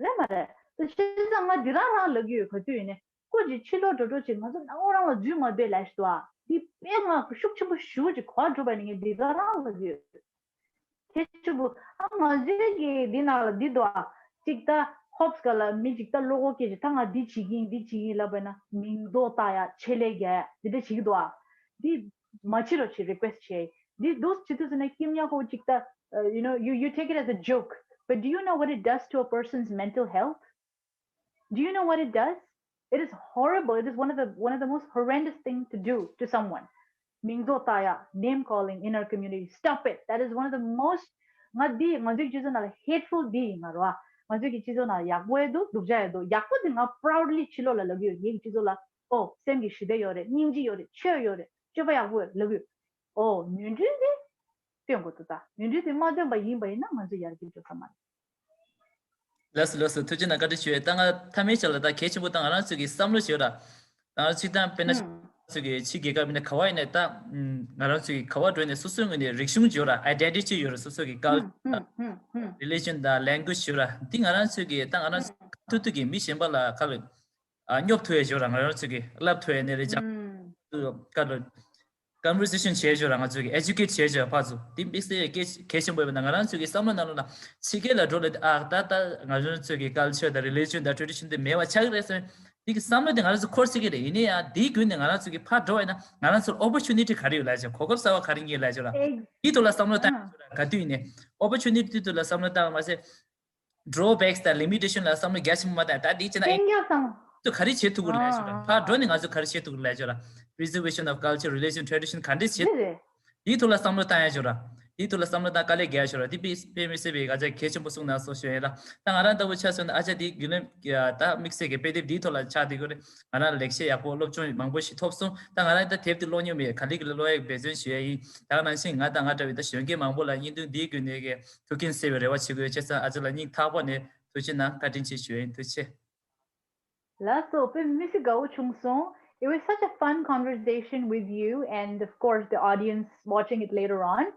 རེད་མ་རེད། དེ་བྱས་ཙང་ང་འདི་རང་རང་ལབ་ཀྱི་ཡོད། ག་དུས་ཡིན་ནའི་ཀོ་ཅིག་ཕྱི་ལོགས་འགྲོ་འགྲོ་ཅིག་ང་ཚོ་ནང་ལོགས་རང་ལ་འཛུལ་མ་བསྡད་ལབ་ཞིག་འདུག་ཨ། འདི་དཔེ་ང་ཤུགས་ཆེན་པོ་ཞེ་པོ་ཅིག་གོ་བ་འགྲོ་བ་ནི་ངས་འདི་ག་རང་ལབ་ཀྱི་ཡོད། གལ་ཆེན་པོ་ཨ་ང་ཚོའི་གི་འདི་ནང་ལ་འདི་འདུག་ཨ། ཅིག་ད་ཧོབ་སི་ག་ལ་མི་ཅིག་ད་བློ་ཁོག་སྐྱེས་ཅིག་ད་ང་འདི་བྱེད་ཀྱི་ཡིན་འདི་བྱེད་ཀྱི་ཡིན་ལབ་པ་ན་མིང་འདོགས་བཏགས་ཡ་ཆེད་ལས་རྒྱག་ཡ་འདི་འདྲ་བྱེད་ཀྱི་འདུག་ཨ། འདི་མ་བྱེད་རོགས་བྱེད་request བྱེད། འདི་འདུག་བྱེད་དུས་ཙམ་ན་སྐྱིད་ཉག་ཁོ་ཅིག་ད། Uh, you know, you, you take it as a joke. But do you know what it does to a person's mental health? Do you know what it does? It is horrible. It is one of the one of the most horrendous thing to do to someone. མིང་འདོགས་བཏགས་ཡ, name calling in our community. Stop it. That is one of the most ང་འདི་ང་ཚོའི་སྤྱི་ཚོགས་ནང་ལ་hateful འདི་ཡིན་ང་རོ། ང་ཚོའི་གི་སྤྱི་ཚོགས་ནང་ཡག་པོ་ཡོད་འདུག་སྡུག་ཅག་ཡོད་འདུག་ཡག་པོ་འདི་ང་proudly ཕྱི་ལོགས་ལ་ལབ་ཀྱི་ཡོད། ངའི་གི་སྤྱི་ཚོགས་ལ་ཨོ་སེམས་ཀྱི་ཞི་བདེ་ཡོད་རེད། སྙིང་རྗེ་ཡོད་རེད། ཆོས་ཡོད་རེད། སྤྱོད་པ་ཡག་པོ་ཡོད་ལབ་ཀྱི་ཡོད། ཨོ་ནོར་འཁྲུལ་འདི་སྟོན་དགོས་འདུག་ད་ནོར་འཁྲུལ་དེ་མ་སྟོན་པ་ཡིན་པ་ཡིན་ན་ང་ཚོ་ཡར་རྒྱས་འགྲོ་ས་མ་རེད། ལགས་སོ་ལགས་སོ། ཐུགས་རྗེ་གནང་། བཀའ་དྲིན་ཆེ། ད་ང་མཐའ་མའི་ཆ་ལ་ད་གལ་ཆེན་པོ་ད་ང་རང་ཚོ་གི་བསམ་བློ་བྱེད་ར། ད་ང་ཚོ་ད་དཔེར་ན་ང་ཚོ་གི་ཕྱི་རྒྱལ་ཁབ་ཡིན་ན་ག་བ་ཡིན་ན་ད་ང་རང་ཚོ་གི་ག་བ་འགྲོ་ནས་སོ་སོའི་ངོས་ནས་རིག་གཞུང་ཡོད་ར། identity ཡོད་ར། སོ་སོ་གི་culture དང་religion དང་language ཡོད་ར། འདི་ང་རང་ཚོ་གི་ད་ང་རང་ཚོ་ཐུབ་ཐུབ་གི་མི་གཞན་པ་ལ་ག་ལ་ཨ་སྙོབ་ཐུབ་ཡ་ཞིག་ར། ང་རང་ཚོ་གི་བསླབ་ཐུབ་ཡ་ནི་རེད་ཅང་། ཀ་ལོ་conversation བྱས་ཞོར་ང་ཚོ་གི་educate བྱས་ཞོར་ཕར་ཚུར་དེ་དམིགས་བསལ་གལ་གལ་ཆེན་པོ་ཡོད་པ་ན་ང་རང་ཚོ་གི་བསམ་བློ་ནང་ལོགས་ལ་ཕྱི་རྒྱལ་ལ་འགྲོ་ལ་ཨ་ད་ལྟ་ང་རང་ཚོ་གི་culture དང་religion དང་tradition དེ་མེད་པ་ཆགས་ཀྱི་རེད་ཟེར་དེ་གི་བསམ་བློ་དེ་ང་རང་ཚོ་འཁོར་སྲིད་ཀྱི་རེད། ཡིན་ནའི་ཡང་དེའི་བརྒྱུད་ནས་ང་རང་ཚོ་གི་ཕར་འགྲོ་བ་ཡིན་ན་ང་རང་ཚོར་opportunity ག་རེ་ཡོད་ལབ་ཞོར་གོ་སྐབས་གསར་བ་ག་རེ་རྙེད་ལབ་ཞོར་དེའི་ཐོག་ལ་བསམ་བློ་བཏང་ཡ་ཞོར་ག་དུས་ཡིན་ནའི་opportunity ཐོག་ལ་བསམ་བློ་བཏང་བ་མ་ཟད། drawbacks དང་limitation ལ་བསམ་བློ་རྒྱ་ཆེན་པོ་མ་བཏང་། ད་འདི་བྱས་ན་ཨེ་ཚོ་ག་རེ་བྱེད་ཐུབ་ཀྱི་རེད་ལབ་ཞོར་ཕར་འགྲོ་ནས་ང་ཚོ་ག་རེ་བྱེད་ཐུབ་ཀྱི་རེད་ལབ་ཞོར preservation of culture, religion, tradition ག་འདྲས་བྱེད། འདིའི་ཐོག་ལ་བསམ་བློ་བཏང་ཡ་ཞོར་འདིའི་ཐོག་ལ་བསམ་བློ་བཏང་དཀའ་ལས་རྒྱག་ཞོར་འདི་དཔེ་དཔེ་མི་སྲིད་པའི་ག་ཚད་གལ་ཆེན་པོ་གསུངས་གནང་སོང་ཞུ་ཡིན་ལ། ད་ང་རང་ལྟ་བུ་ཆ་མཚོན་ན་ཨ་ཅག་འདི་རྒྱུན་ལས་ད་དམིགས་བསལ་གྱི་དཔེ་དེབ་འདིའི་ཐོག་ལ་ཆགས་བསྡད་ཀྱི་རེད། ང་རང་ལེགས་བཤད་ཡག་པོ་སློབ་སྦྱོང་མང་པོ་ཞིག་ཐོབ་སོང་། ད་ང་རང་ད་དེབ་དེ་ཀློག་མྱོང་མེད། ག་ལེ་ག་ལེ་ཀློག་ཡག་འབད་བརྩོན་ཞུ་ཡ་ཡིན། ད་ག་ནང་བཞིན་ང་དང་ང་འདྲ་བའི་ད་གཞོན་སྐྱེས་མང་པོ་ལ་བརྙན་ཐུང་འདིའི་བརྒྱུད་ནས་ཀྱི་ཐུགས་འགན་གསལ་བའི་རེ་བ་བྱེད་དགོས། བྱས་ཙང་ཨ་ཅག་ལ་སྙིང་ཐག་པ་ནས་ཐུགས་རྗེ་གནང་། བཀའ་དྲིན་ཆེ་ཞུ་ཡ་ཡིན། ཐུགས་རྗེ་ཆེ། ལགས་སོ། དཔེ་མི་སྲིད་དགའ་བོ་བྱུང་སོང་། It was such a fun conversation with you and of course the audience watching it later on.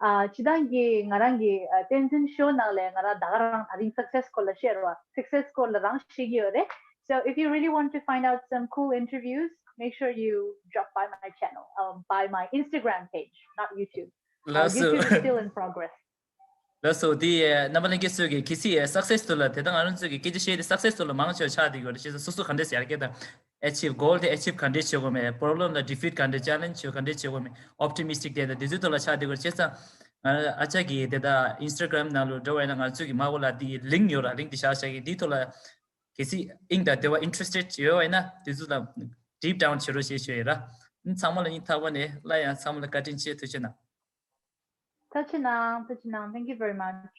ཨ་སྤྱིར་བཏང་གི་ང་རང་གི་ཨ་བསྟན་འཛིན་ཤོ་ནང་ལས་ང་རང་ད་ག་རང་ད་རིང་success སྐོར་ལ་བཤད་རོགས། success སྐོར་ལ་རང་བཤད་ཀྱི་ཡོད་རེད། So if you really want to find out some cool interviews, make sure you drop by my channel, um, by my Instagram page, not YouTube. Uh, ལགས་སོ། YouTube is still in progress. ལགས་སོ། དེ་རྣམ་པ་ལྷན་རྒྱས་ཚོས་ཀྱི་གལ་སྲིད་success ཐོག་ལ་དེ་ལྟར་ང་རང་ཚོས་ཀྱི་སྐད་ཆ་བཤད་དེ་success ཐོག་ལ་མང་ཆེ་བ་ཆགས་བསྡད་ཡོད་རེད། བྱས་ཙང་སོ་སོ་ག་འདྲས་ཡར་རྒྱས་དང་achieve goal དེ་achieve ག་འདྲས་བྱེད་དགོས་མེད། problem ལ་defeat ག་འདྲས་challenge བྱེད་ག་འདྲས་བྱེད་དགོས་མེད། optimistic དེ་དང་དེ་ཚོའི་ཐོག་ལ་ཆགས་བསྡད་ཡོད་རེད། བྱས་ཙང་ང་ཨ་ཅག་གི་དེ་ལྟར་Instagram ནང་ལ་འགྲོ་བ་ཡིན་ན་ང་ཚོས་ཀྱི་མ་འོ་ལ་དེ་link ཡོད་ར། link དེ་བཞག་བཞག་གི་དེའི་ཐོག་ལ་གལ་སྲིད་དབྱིངས་དང་བདེ་བ་interested ཡོད་པ་ཡིན་ན་དེ་ཚོ་ལ་deep down བྱེད་རོགས་ཞེས་ཞུ་ཡིན་ར། ཚང་མ་ལ་སྙིང་ཐག་པ་ནས་སླར་ཡང་ཚང་མ་ལ་བཀའ་དྲིན་ཆེ། ཐུགས་རྗེ་གནང་། ཐུགས་རྗེ་གནང་། ཐུགས་རྗེ་གནང་། Thank you very much.